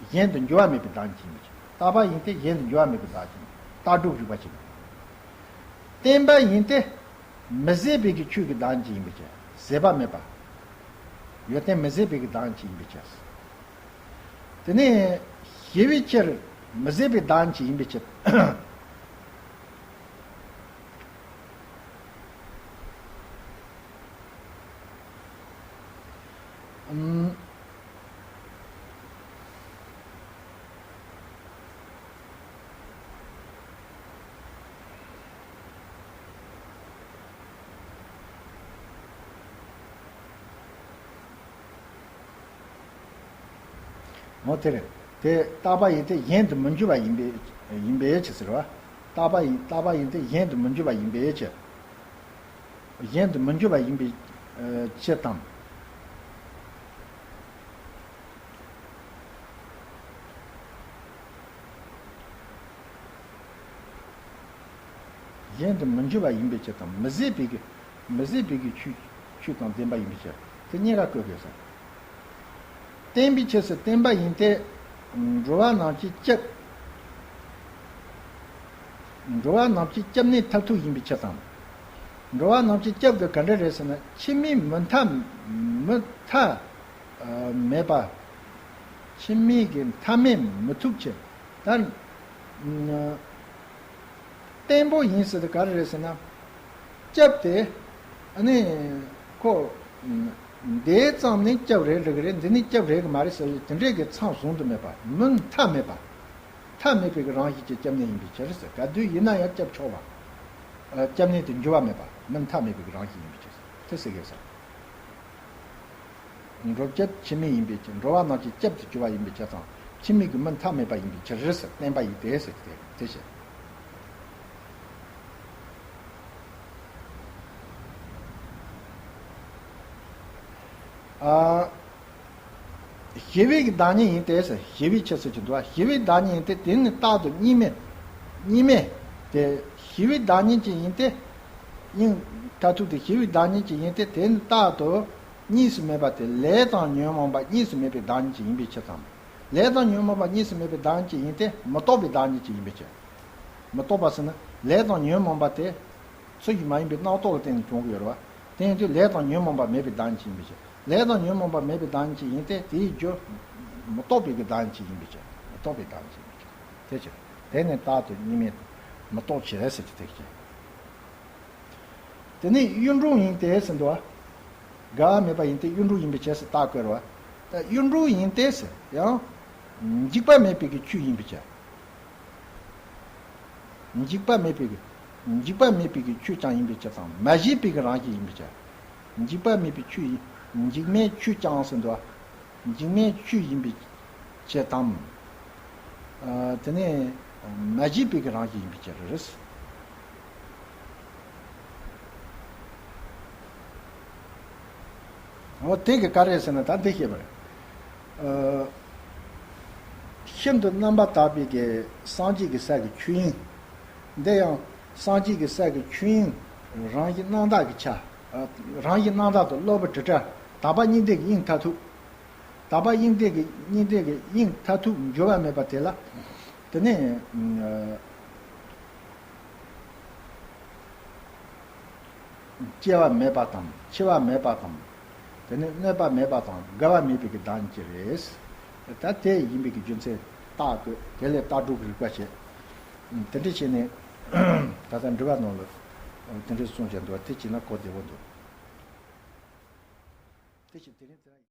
གཞན་དུ་འགྱུར་བ་མེད་པའི་བདག་ཉིད་ཅན་ཡིན་པའི་ཕྱིར། རྟག་པ་ཡིན་ཏེ་གཞན་དུ་འགྱུར་བ་མེད་པའི་བདག་ཉིད་ཅན། རྟགས་སྒྲུབ་རིགས་པ་བྱེད་པ། བརྟན་པ་ཡིན་ཏེ་མི་ཟད་པའི་གི་ཆོས་ཀྱི་བདག་ཉིད་ཅན་ཡིན་པའི་ཕྱིར། ཟད་པ་མེད་པ། ཡོན་ཏན་མི་ཟད་པའི་གི་བདག་ཉིད་ཅན་ཡིན་པའི་ཕྱིར། དེ་ནས་ཞི་བའི་ཕྱིར། མི་ཟད་པའི་བདག་ཉིད་ཅན་ཡིན་པའི་ཕྱིར། ཨམ། འོ་དེ་རེད། དེ་རྟག་པ་ཡིན་ཏེ་གཞན་དུ་མི་འགྱུར་བ་ཡིན་པའི་ཡིན་པའི་ཕྱིར་ཟེར་བ། རྟག་པ་ཡིན། རྟག་པ་ཡིན་ཏེ་གཞན་དུ་མི་འགྱུར་བ་ཡིན་པའི་ཕྱིར། གཞན་དུ་མི་འགྱུར་བ་ཡིན་པའི་ཕྱིར་དང་། གཞན་དུ་མི་འགྱུར་བ་ཡིན་པའི་ཕྱིར་དང་། མི་ཟད་པའི་གི་མི་ཟད་པའི་གི་ཆོས་ཆོས་དང་ལྡན་པ་ཡིན་པའི་ཕྱིར། དེ་གཉིས་ཀ་བཀོད་དགོས་སོ། བརྟན་པའི་ཕྱིར་ཟེར། བརྟན་པ་ཡིན་ཏེ་འགྲོ་བ་རྣམས་ཀྱི་སྐྱབས། འགྲོ་བ་རྣམས་ཀྱི་སྐྱབས་གནས་མཐར་ཐུག་ཡིན་པའི་ཕྱིར་དང་། འགྲོ་བ་རྣམས་ཀྱི་སྐྱབས་དེ་ག་འདྲ་རེད་ཟེར་ན། ཕྱི་མའི་མི་མཐའ་མི་མཐའ་མེད་པ། ཕྱི་མའི་གི་མཐའ་མེད་མི་ཐུབ་ཆེ། ད་བརྟན་པོ་ཡིན་ཟེར་དེ་ག་རེ་རེད་ཟེར་ན། སྐྱབས་དེ་ཨ་ནི་ཁོ་འདས་ཙམ་ནས་སྐྱབས་རེད་རེད་གི་རེད། འདི་ནས་སྐྱབས་རེད་གི་མ་རེད་ཟེར་ཡོད། དེ་འདྲའི་གི་མཚམས་བཟུང་དུ་མེད་པ། མི་མཐའ་མེད་པ། མཐའ་མེད་པའི་གི་རང་བཞིན་གྱི་སྐྱབས་གནས་ཡིན་པའི་ཕྱིར་ཟེར། ག་དུས་ཡིན་ན་ཡང་སྐྱབས་ཆོག་པ། ཨ། སྐྱབས་གནས་དེ་འགྱུར་བ་མེད་པ། མི་མཐའ་མེད་པའི་གི་རང་བཞིན་ཡིན་པའི་ཕྱིར་ཟེར། དེ་ཟེར་གི་ཟེར། འགྲོ་སྐྱབས་ཕྱི་མའི་ཡིན་པའི་ཕྱིར། འགྲོ་བ་རྣམས་ཀྱི་སྐྱབས་སུ་གྱུར་པ་ཡིན་པའི་ཕྱིར་དང་། ཕྱི་མའི་གི་མི་མཐའ་མེད་པ་ཡིན་པའི་ཕྱིར་ཟེར། བསྟན་པ་ཡིན་ཏེ་ཟེར་གི་དེ་དེ་བཤད། ཨ། ཞི་བའི་གི་བདག་ཉིད་ཡིན་ཏེ་ཟེར། ཞི་བའི་ཕྱིར་ཟེར་གྱི་འདུག་པ། ཞི་བའི་བདག་ཉིད་ཡིན་ཏེ། དེ་ནི་རྟག་ཏུ་གཉིས་མེད། གཉིས་མེད་དེ། ཞི་བའི་བདག་ཉིད་ཅིག་ཡིན་ཏེ། དབྱིངས་མཐར་ཐུག་དེ་ཞི་བའི་བདག་ཉིད་ཅིག་ཡིན་ཏེ། དེ་ནི་རྟག་ཏུ་གཉིས་སུ་མེད་པ་སྟེ། ལས་དང་ཉོན་མོངས་པ་གཉིས་སུ་མེད་པའི་བདག་ཉིད་ཅིག་ཡིན་པའི་ཕྱིར་དང་། ལས་དང་ཉོན་མོངས་པ་གཉིས་སུ་མེད་པའི་བདག་ཉིད་ཅིག་ཡིན་ཏེ། མི་རྟོག་པའི་བདག་ཉིད་ཅིག་ཡིན་པའི་ཕྱིར། མི་རྟོག་པ་ཟེར་ན་ལས་དང་ཉོན་མོངས་པ་དེ་ཚུལ་བཞིན་མ་ཡིན་པའི་རྣམ་རྟོག་གི་སྟེང་ནས་བྱུང་གི་ཡོད་རེད་པ། དེ་ཡིན་དུས་ལས་དང་ཉོན་མོངས་པ་མེད་པའི་བདག་ཉིད་ཅིག་ཡིན་པའི་ཕྱིར། ལས་དང་ཉོན་མོངས་པ་མེད་པའི་བདག་ཉིད་ཅིག་ཡིན་ཏེ། དེའི་རྒྱུ་མི་རྟོག་པའི་གི་བདག་ཉིད་ཅིག་ཡིན་པའི་ཕྱིར། མི་རྟོག་པའི་བདག་ཉིད་ཅིག་ཡིན་པའི་ཕྱིར། དེ་ཕྱིར། དེ་ནི་རྟག་ཏུ་གཉིས་མེད་མི་རྟོག་ཕྱིར་ཟེར་གྱི་དེ་ཕྱིར། དེ་ནི་གཡུང་དྲུང་ཡིན་ཏེ་ཟེར་འདུག་པ། འགལ་བ་མེད་པ་ཡིན་ཏེ། གཡུང་དྲུང་ཡིན་པའི་ཕྱིར་ཟེར་རྟགས་བཀོད་རེད་པ། ད་གཡུང་དྲུང་ཡིན་ཏེ་ཟེར་ཡང་། འཇིགས་པ་མེད་པའི་གི་ཆོས་ཡིན་པའི་ཕྱིར། འཇིགས་པ་མེད་པའི་གི། འཇིགས་པ་མེད་པའི་གི་ཆོས་ཀྱང་ཡིན་པའི་ཕྱིར་དང་། མ་བཞེད་པའི་གི་རང་བཞིན་ཡིན་པའི་ཕྱིར། འཇིགས་པ་མེད་པའི་ཆོས་ཡིན། འཇིགས་མེད་ཆོས་ཀྱང་ཟེར་འདུག་པ། འཇིགས་མེད་ཆོས་ཡིན་པའི་ཕྱིར་དང་། ཨ། དེ་ནས་མ་བཞེད་པའི་གི་རང་བཞིན་ཡིན་པའི་ཕྱིར་རེད། འོ་དེ་གི་ག་རེ་ཟེར་ན་ད་འདི་བཤད་པ་རེད། ཨ། ཤིན་ཏུ་རྣམ་པར་དག་པའི་གི་སངས་རྒྱས་ཀྱི་ས་གི་ཆོས་དབྱིངས། འདི་ཡང་སངས་རྒྱས་ཀྱི་ས་གི་ཆོས་དབྱིངས་རང་བཞིན་རྣམ་དག་གི་ཆ། ཨ། རང་བཞིན་རྣམ་དག་ཏུ་གློ་བུར་དྲི་བྲལ་དག་པ་གཉིས་ལྡན་གྱི་དབྱིངས་མཐར་ཐུག་དག་པ་དབྱིངས་ལྡན་གྱི་གཉིས་ལྡན་གྱི་དབྱིངས་མཐར་ཐུག་འགྱུར་བ་མེད་པ་དེ་ལ། དེ་ནས། ཨ། སྐྱེ་བ་མེད་པ་དང་། འཆི་བ་མེད་པ་དང་། དེ་ནས་གནོད་པ་མེད་པ་དང་། འགལ་བ་མེད་པའི་གི་བདག་ཉིད་ཅིག་རེད། ད་དེ་ཡིན་པའི་གི་རྒྱུ་མཚན་རྟགས་བཀོད། དེ་ལས་རྟགས་སྒྲུབ་ཀྱི་རིགས་པ་བྱེད། དེ་འདྲ་བྱས་ནས་ད་ལྟ་འགྲེལ་པ་ནང་ལ་དེ་འདྲ་གསུངས་བཞག་འདུག་པ། དེ་བྱས་ན་གོ་བདེ་བོ་འདུག་དེ་བཞིན་དེ་རིང་དེ་རིང་།